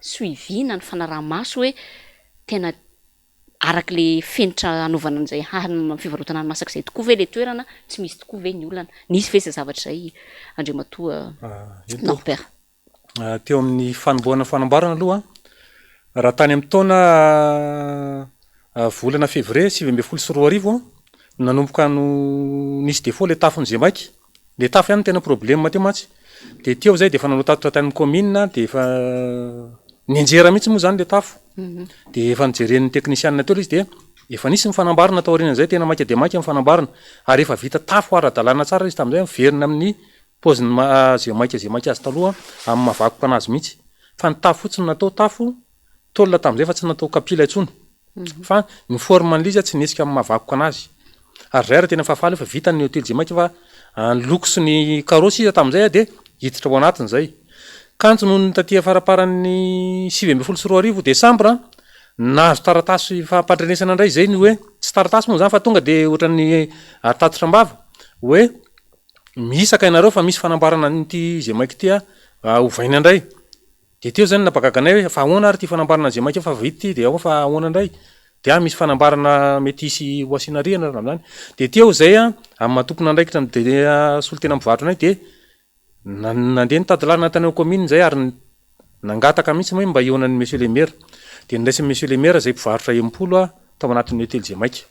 suivi na ny fanaraha-maso hoe tena Araka ilay fenitra hanaovana an'izay hanina fivarotana hani-masaka izay tokoa ve ilay toerana? Tsy misy tokoa ve ny olana? Nisy ve izay zavatra izay Andriamatoa Norbert? Teo amin'ny fanombohana fanamboarana aloha, raha tany amin'ny taona volana février 2019 no nanomboka no nisy défaut ilay tafon'ny Zemaika, Le tafo ihany no tena problème teo mantsy, de teo zay de efa nanao tatitra tany amin'ny commune de efa nianjera mihitsy moa zany le tafo, de efa nojeren'ny technician teo le izy de efa nisy ny fanamboarana taorian'izay tena maika dia maika ny fanamboarana ary efa vita tafo ara-dalàna tsara izy tamin'izay miverina amin'ny paoziny ma- ze maika ze maika azy taloha amin'ny maha vakoka anazy mihitsy fa ny tafo fotsiny natao tafo tôle tamin'izay fa tsy natao kapila intsony. Fa ny forme an'ilay izy tsy nihetsika amin'ny maha vakoka anazy. Ary zay ary tena fahafaly fa vita ny hotely Jemaika fa ny loko sy ny carreaux sisa tamin'izay dia hiditra ao anatiny zay. Kanjo nony taty afaraparan'ny 2019 desambra, nahazo taratasy fampandrenesana indray zay ny hoe, tsy taratasy moa zany fa tonga dia ohatran'ny tatitra am-bava hoe mihisaka ianareo fa misy fanamboarana an'ity Jemaika ity ovaina indray. Dia teo izany nampagaga anay hoe fa ahoana ary ity fanambarana an'i Zemaika fa vita ity dia ahoa fa ahoana indray? Dia misy fanambarana mety hisy ho asiana rihana raha amin'izany. Dia teo izay an, amin'ny maha tompon'andraikitra ny dia solontena mivarotra anay dia nandeha nitady lalana tany amin'ny commune izay ary nangataka mihitsy hoe mba hihaonan'i monsieur le maire. Dia noraisin'i monsieur le maire izay mpivarotra 60 tao anatin'ny hotely Zemaika.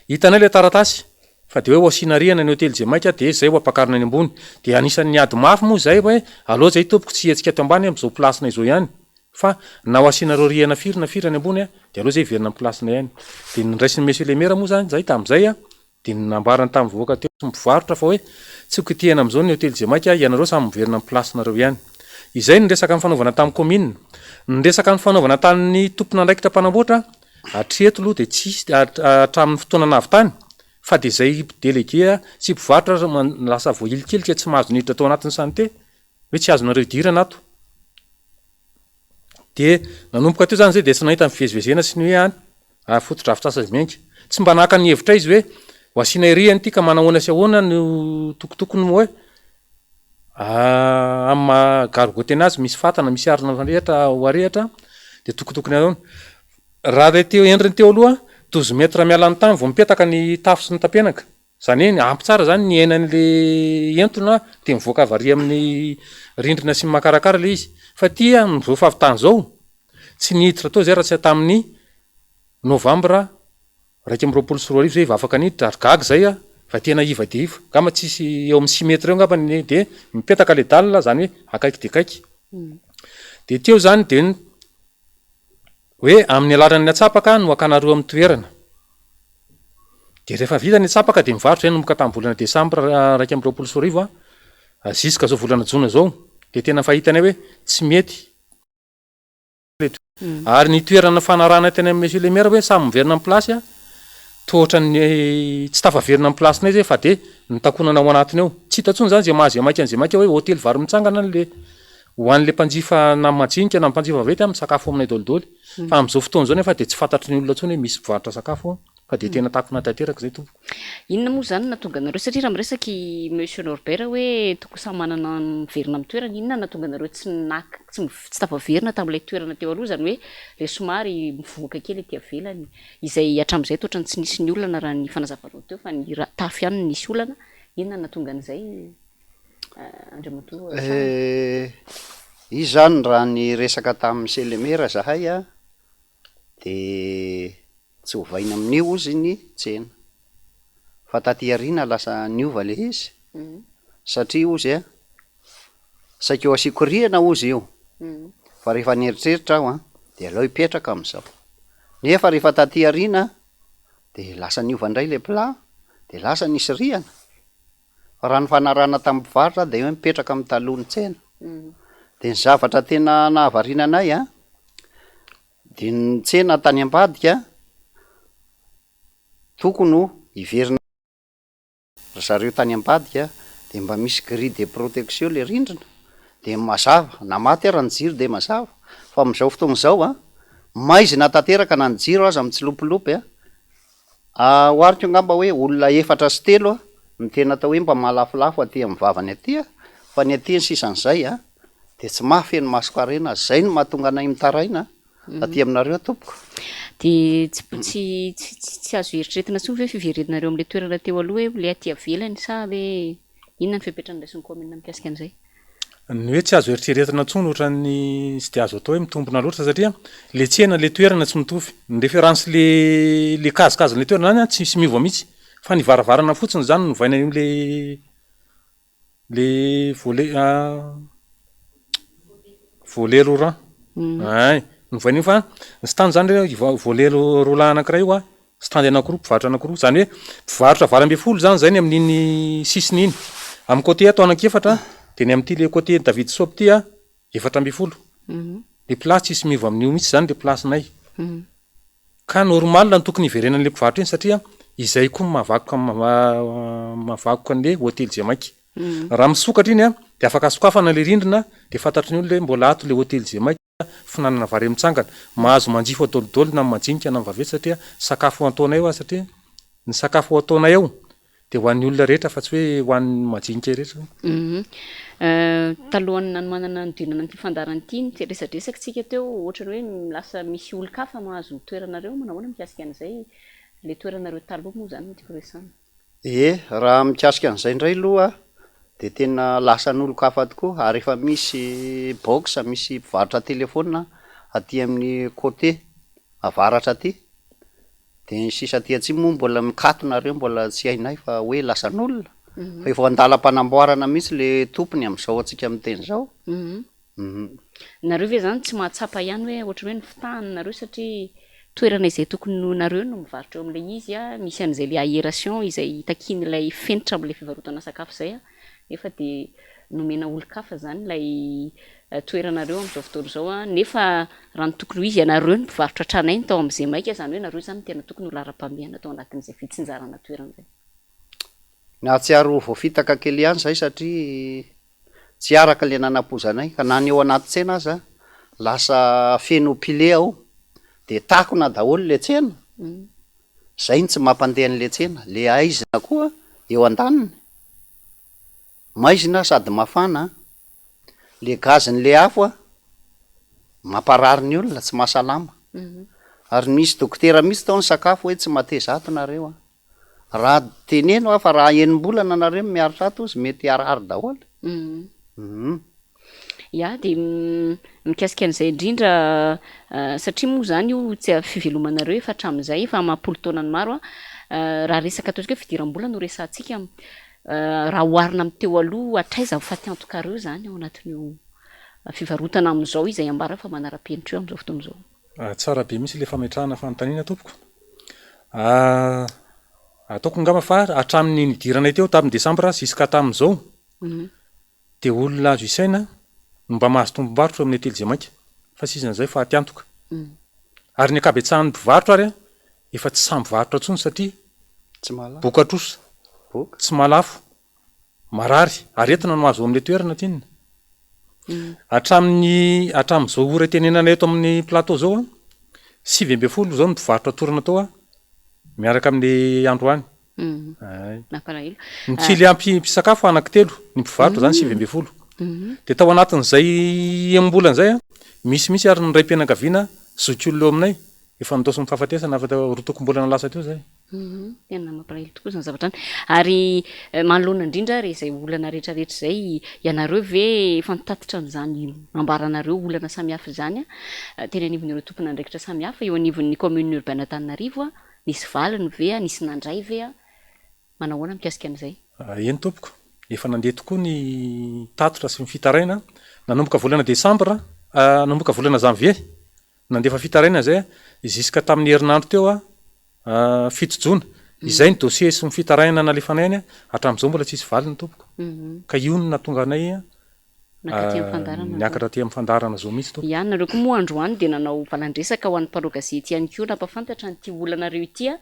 Hitanay ilay taratasy fa dia hoe ho asiana rihana ny hotely Jemaika dia izay ho ampakarina any ambony. Dia anisan'ny niady mafy moa izay hoe aleo izay tompoko tsy hihetsika ato ambany amin'izao place-nay izao ihany fa na ho asianareo rihana firy na firy any ambony dia aleo izay hiverina amin'ny place-nay ihany. Dia noraisin'i Monsieur le Maire moa izany izay tamin'izay dia nambarany tamin'ny vahoaka teo sy ny mpivarotra fa hoe tsy ho kitihana amin'izao ny hotely Jemaika, ianareo samy miverina amin'ny place-nareo ihany. Izay ny resaka nifanaovana tamin'ny commune. Ny resaka nifanaovana tamin'ny tompon'andraikitra mpanamboatra Hatreto aloha dia tsisy hatramin'ny fotoana nahavitany fa dia izay délégué sy mpivarotra aza lasa voahilikilika tsy mahazo niditra tao anatin'ny santé hoe tsy azonareo idirana ato. Dia nanomboka teo izany izay dia tsy nahita ny fivezivezena sy ny hoe any ary fotodrafitrasa izay miainga. Tsy mba naka ny hevitra izy hoe ho asiana ery an'ity ka manahoana sy ahoana no tokotokony hoe Amin'ny maha gargotte anazy misy fatana, misy arina mirehitra ho arehitra dia tokotokony ahoana? Raha ilay teo endriny teo aloha 12 mètres miala ny tany vao mipetaka ny tafo sy ny tapenaka, izany hoe ampy tsara izany ny ainan'ilay entona dia mivoaka avy ary amin'ny rindrina sy ny makarakara ilay izy, fa ity amin'izao fahavitana izao tsy niditra tao izay raha tsy tamin'ny novambra 2021 zay vao afaka niditra ary gaga zay aho fa tena iva dia iva, angamba tsisy eo amin'ny six mètres eo angamba ny dia mipetaka le dalle zany hoe akaiky dia akaiky, dia teo zany dia ny hoe amin'ny alalan'ny atsapaka no hakanareo amin'ny toerana, dia rehefa vita ny atsapaka dia mivarotra zay nanomboka tamin'ny volana desambra 2021 an, jusqu'à zao volana jona zao dia tena efa hitanay hoe tsy mety. Ary ny toerana fanarahana teny amin'ny Monsieur le Maire hoe samy miverina amin'ny place a, toa ohatran'ny tsy tafaverina amin'ny place-nay zay fa dia nitakonana ao anatiny ao. Tsy hita intsony zany izay maha izay maika an'izay maika hoe hotely vary mitsangana le ho an'le mpanjifa na majinika na mpanjifa vaventy misakafo aminay daholo daholo. Fa amin'izao fotoana izao nefa dia tsy fantatry ny olona intsony hoe misy mpivarotra sakafo. Fa dia tena takona tanteraka izay tompoko. Inona moa izany no nahatonga anareo, satria raha miresaka i Monsieur Norbert hoe tokony samy manana miverina amin'ny toerany, inona no nahatonga anareo tsy naka, tsy tsy tafaverina tamin'ilay toerana teo aloha, izany hoe ilay somary mivoaka kely aty avelany, izay hatramin'izay toa ohatran'ny tsy nisy ny olana raha ny fanazavanao teo fa ny tafo ihany no nisy olana, inona no nahatonga an'izay Andriamatoa Charles? Eh, izy izany raha niresaka tamin'i Monsieur le maire zahay a, de tsy ovaina amin'io ozy ny tsena fa taty aoriana lasa niova le izy satria ozy a saika eo asiako rihana ozy io fa rehefa nieritreritra aho a de aleo hipetraka am'zao nefa rehefa taty aoriana de lasa niova indray le plan de lasa nisy rihana fa raha nifanarahana tamin'ny mpivarotra de hoe mipetraka amin'ny taloha ny tsena de ny zavatra tena nahavariana anay a De ny tsena tany ambadika tokony ho hiverina ry zareo tany ambadika de mba misy grille de protection le rindrina de mazava na maty ara ny jiro de mazava fa amin'izao fotoana izao an maizina tanteraka na ny jiro aza mitsilopilopy an Ohariko angamba hoe olona efatra sy telo no tena atao hoe mba mahalafolaafo aty amin'ny vavany aty fa ny aty ny sisan'izay dia tsy mahafeno masonkarena, izay no mahatonga anay mitaraina aty aminareo tompoko. Dia tsy tsy tsy tsy azo eritreretina intsony ve ny fiverenanareo amin'ilay toerana teo aloha hoe ilay aty avelany sa hoe inona ny fepetra noraisin'ny kaominina mikasika an'izay? Ny hoe tsy azo eritreretina intsony ohatran'ny tsy dia azo atao hoe mitombina loatra satria le tsena, le toerana tsy mitovy. Ny référence le le kazikazin'le toerana zany an tsisy miova mihitsy fa ny varavarana fotsiny zany no ovaina io le le volet volet roulant hay, novaina io fa ny stand zany re volet roulant anakiray io an. Stand anakiroa, mpivarotra anakiroa, izany hoe mpivarotra 18 izany izay ny amin'iny sisiny iny. Amin'ny côté ato anankiefatra, dia ny amin'ity le côté David Shop ity an, 14. Le place tsisy miova amin'io mihitsy izany le place-nay. Ka normal ny tokony hiverenan'le mpivarotra iny satria izay koa no mahavakoka mahavakoka an'le hotely Jemaika. Raha misokatra iny an, dia afaka sokafana le rindrina dia fantatry ny olona hoe mbola ato le hotely Jemaika. Finanana vary mitsangana. Mahazo manjifa dolidoly na ny majinika na ny vaventy satria sakafo ataonay io satria ny sakafo ataonay ao dia ho an'ny olona rehetra fa tsy hoe ho an'ny majinika rehetra. Talohan'ny nanomanana nidirana an'ity fandaharana ity, niresadresaka isika teo ohatran'ny hoe lasa misy olon-kafa mahazo ny toeranareo, manahoana mikasika an'izay? Ilay toeranareo taloha moa izany no tiako resahana. Ie, raha mikasika an'izay indray aloha dia tena lasan'olon-kafa tokoa ary efa misy box misy mpivarotra telephone aty amin'ny côté avaratra aty, dia ny sisa aty atsimo moa mbola mikatona ireo mbola tsy hainay fa hoe lasan'olona, fa efa an-dalam-panamboarana mihitsy le tompony amin'izao antsika miteny izao. Nareo ve zany tsy mahatsapa ihany hoe ohatran'ny hoe nifitahana nareo satria toerana izay tokony ho nareo no mivarotra eo amin'ilay izy a, misy an'izay le aération izay takian'ilay fenitra amin'ilay fivarotana sakafo izay a, nefa dia nomena olon-kafa zany ilay toeranareo amin'izao fotoana izao a, nefa raha ny tokony ho izy ianareo no mpivarotra tranainy tao amin'izay maika, izany hoe nareo zany no tena tokony ho laharam-pahamehana tao anatin'izay fitsinjarana toerana izay. Nahatsiaro ho voafitaka kely ihany izahay satria tsy araka ilay nanampoizanay ka na ny eo anaty tsena aza lasa feno pile ao dia takona daholo ilay tsena, izay no tsy mampandeha an'ilay tsena, ilay haizina koa eo andaniny, maizina sady mafana, ilay gazin'ilay afo mamparary ny olona, tsy mahasalama, ary nisy dokotera mihitsy tao nisakafo hoe tsy mateza ato nareo an. Raha teneno aho fa raha enim-bolana nareo no miaritra ato ozy mety harary daholo. Hum. Ya, dia mikasika an'izay indrindra, satria moa izany io tsy fivelomanareo efa hatramin'izay, efa amam-polo taonany maro an, raha resaka ataontsika hoe fidiram-bola no resahantsika, raha oharina amin'ny teo aloha, hatraiza ny fatiantokareo izany ao anatin'io fivarotana amin'izao izay ambara fa manara-penitra io amin'izao fotoana izao? Tsara be mihitsy ilay fametrahana fanontaniana tompoko. Ataoko angamba fa hatramin'ny nidiranay teo tamin'ny desambra jusqu'à tamin'izao dia olona azo isaina no mba mahazo tombom-barotra eo amin'ny hotely Jemaika fa tsy iza an'izay fa aty antoka. Ary ny ankabetsahan'ny mpivarotra ary efa tsy sahy mivarotra intsony satria boka trosa, tsy mahalafo. Marary, aretina no azo ao amin'ilay toerana tsinona. Hatramin'ny hatramin'izao ora itenenana eto amin'ny plateau izao an, 19 izao ny mpivarotra torana tao an, Miaraka amin'le androany. Ay. Mampalahelo. Ny client mpisakafo anankitelo, ny mpivarotra izany 19. Dia tao anatin'izay enim-bolana izay, misy mihitsy ary ny raim-pianakaviana zokiolona eo aminay efa nindaosin'ny fahafatesana efa roatokom-bolana lasa teo izay. Tena mampalahelo tokoa izany zavatra izany. Ary manoloana indrindra ary izay olana rehetra rehetra izay, ianareo ve efa nitatitra an'izany nambaranareo olana samihafa izany teny anivon'ireo tompon'andraikitra samihafa eo anivon'ny commune urbaine Antananarivo? Nisy valiny ve? Nisy nandray ve? Manao ahoana mikasika an'izay? Eny tompoko, efa nandeha tokoa ny tatitra sy ny fitaraina, nanomboka volana desambra, nanomboka volana janvier, nandefa fitarainana izay jusqu'à tamin'ny herinandro teo 7 jona, izay ny dossier sy ny fitarainana nalefanay any, hatramin'izao mbola tsisy valiny tompoko, ka io no nahatonga anay Nakaty amin'ny fandaharana Niakatra aty amin'ny fandaharana zao mihitsy tompoko. Ya, nareo koa moa androany dia nanao valan-dresaka ho an'ny mpanao gazety ihany koa nampafantatra an'ity olanareo ity a.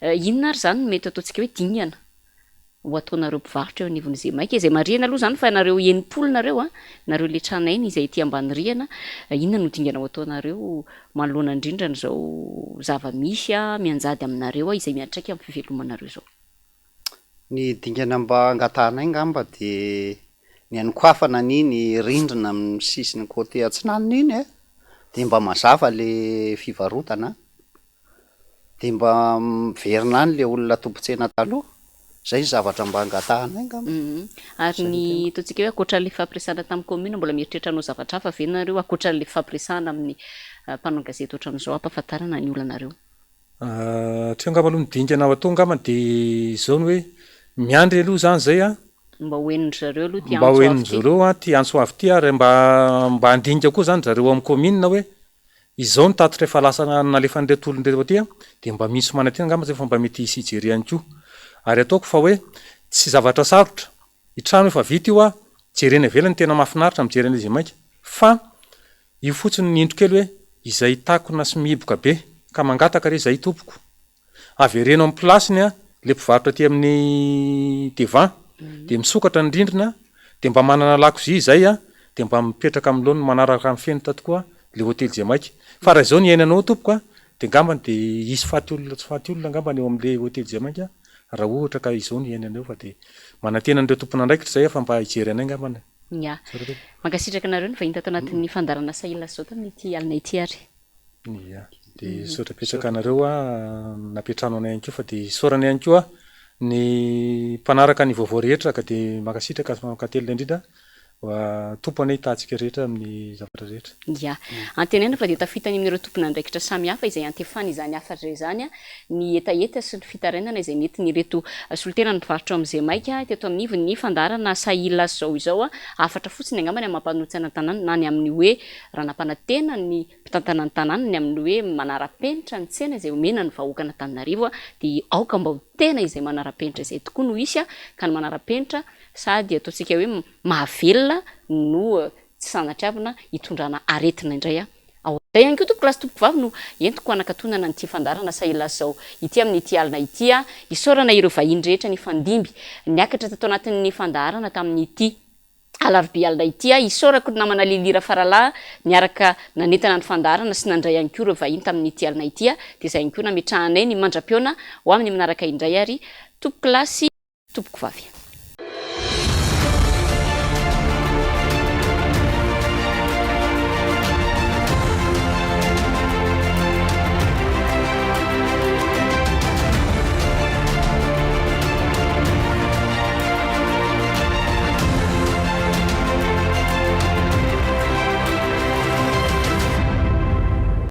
Inona ary izany no mety ataontsika hoe dingana ho ataonareo mpivarotra eo anivon'ny Zemaika? Izay marihana aloha izany fa nareo 60 nareo a, nareo ilay tranainy izay ety ambany rihana, inona no dingana ho ataonareo manoloana indrindra an'izao zava-misy mianjady aminareo izay miantraika amin'ny fivelomanareo izao? Ny dingana mba angatahanay ngamba de ny hanokafana an'iny rindrina amin'ny sisiny côté atsinanana iny e, de mba mazava le fivarotana, de mba miverina any le olona tompon-tsena taloha, zay ny zavatra mba angatahanay ngamba. Ary ny ataontsika hoe ankoatran'ilay fifampiresahana tamin'ny commune mbola mieritreritra hanao zavatra hafa ve nareo ankoatran'ilay fifampiresahana amin'ny mpanao gazety ohatran'izao hampahafantarana ny olanareo? Hatreo angamba aloha ny dingana ho atao angamba dia izao ny hoe miandry aloha izany izay an. Mba ho henon-dry zareo aloha ity antso avo ity. Mba ho henon-dry zareo an ity antso avo ity ary mba mba handinika koa izany ry zareo ao amin'ny kaominina hoe izao ny tatitra efa lasa nalefan'ireto olona ireto aty an, dia mba misy manantena angamba izay fa mba mety hisy hijery ihany koa. Ary ataoko fa hoe tsy zavatra sarotra, io trano efa vita io an, jerena ivelany tena mahafinaritra mijery an'ilay izy maika fa Io fotsiny ny indro kely hoe izay takona sy mihiboka be ka mangataka re zay tompoko. Avereno amin'ny place-ny an le mpivarotra aty amin'ny devant de misokatra ny rindrina de mba manana lakozia izay an de mba mipetraka amin'ny laoniny manaraka ny fenitra tokoa le hotely Jemaika. Fa raha izao ny iainanao tompoko an de ngambany de hisy faty olona tsy faty olona angambany eo amin'le hotely Jemaika raha ohatra ka izao ny iainanao fa de manantena an'ireo tompon'andraikitra izay aho fa mba hijery anay ngambany. Ya. Mankasitraka anareo nivahiny tato anatin'ny fandaharana Sahila sy Zao tamin'ity alina ity ary. Ya. Dia misaotra betsaka anareo nampiantrano anay ihany koa fa dia isaorana ihany koa ny mpanaraka ny vaovao rehetra ka dia mankasitraka sy mankatelina indrindra. Tompo anie hitaha antsika rehetra amin'ny zavatra rehetra. Ya. Antenaina fa dia tafita any amin'ireo tompon'andraikitra samihafa izay antefany izany hafatra izany ny hetaheta sy ny fitarainana izay nentin'ireto solontenan'ny mpivarotra ao amin'ny Zemaika teto anivon'ny fandaharana Sahila izao izao. Hafatra fotsiny angamba ny amin'ny mampanotsana ny tanàna na ny amin'ny hoe raha nampanantena ny mpitantana ny tanàna ny amin'ny hoe manara-penitra ny tsena izay omena ny vahoakan'Antananarivo dia aoka mba ho tena izay manara-penitra izay tokoa no hisy ka ny manara-penitra sady ataontsika hoe mahavelona no tsy sanatriavina hitondrana aretina indray ao. Izay ihany koa tompoko lahy sy tompoko vavy no entiko hanakatonana an'ity fandaharana Sahilazao ity amin'ity alina ity. Isaorana ireo vahiny rehetra nifandimby niakatra tato anatin'ny fandaharana tamin'ity alarobia alina ity. Isaorako ny namana Lily Rafaralahy niaraka nanentana ny fandaharana sy nandray ihany koa ireo vahiny tamin'ity alina ity. Dia izay ihany koa nametrahanay ny mandra-pihaona ho amin'ny manaraka indray ary tompoko lahy sy tompoko vavy.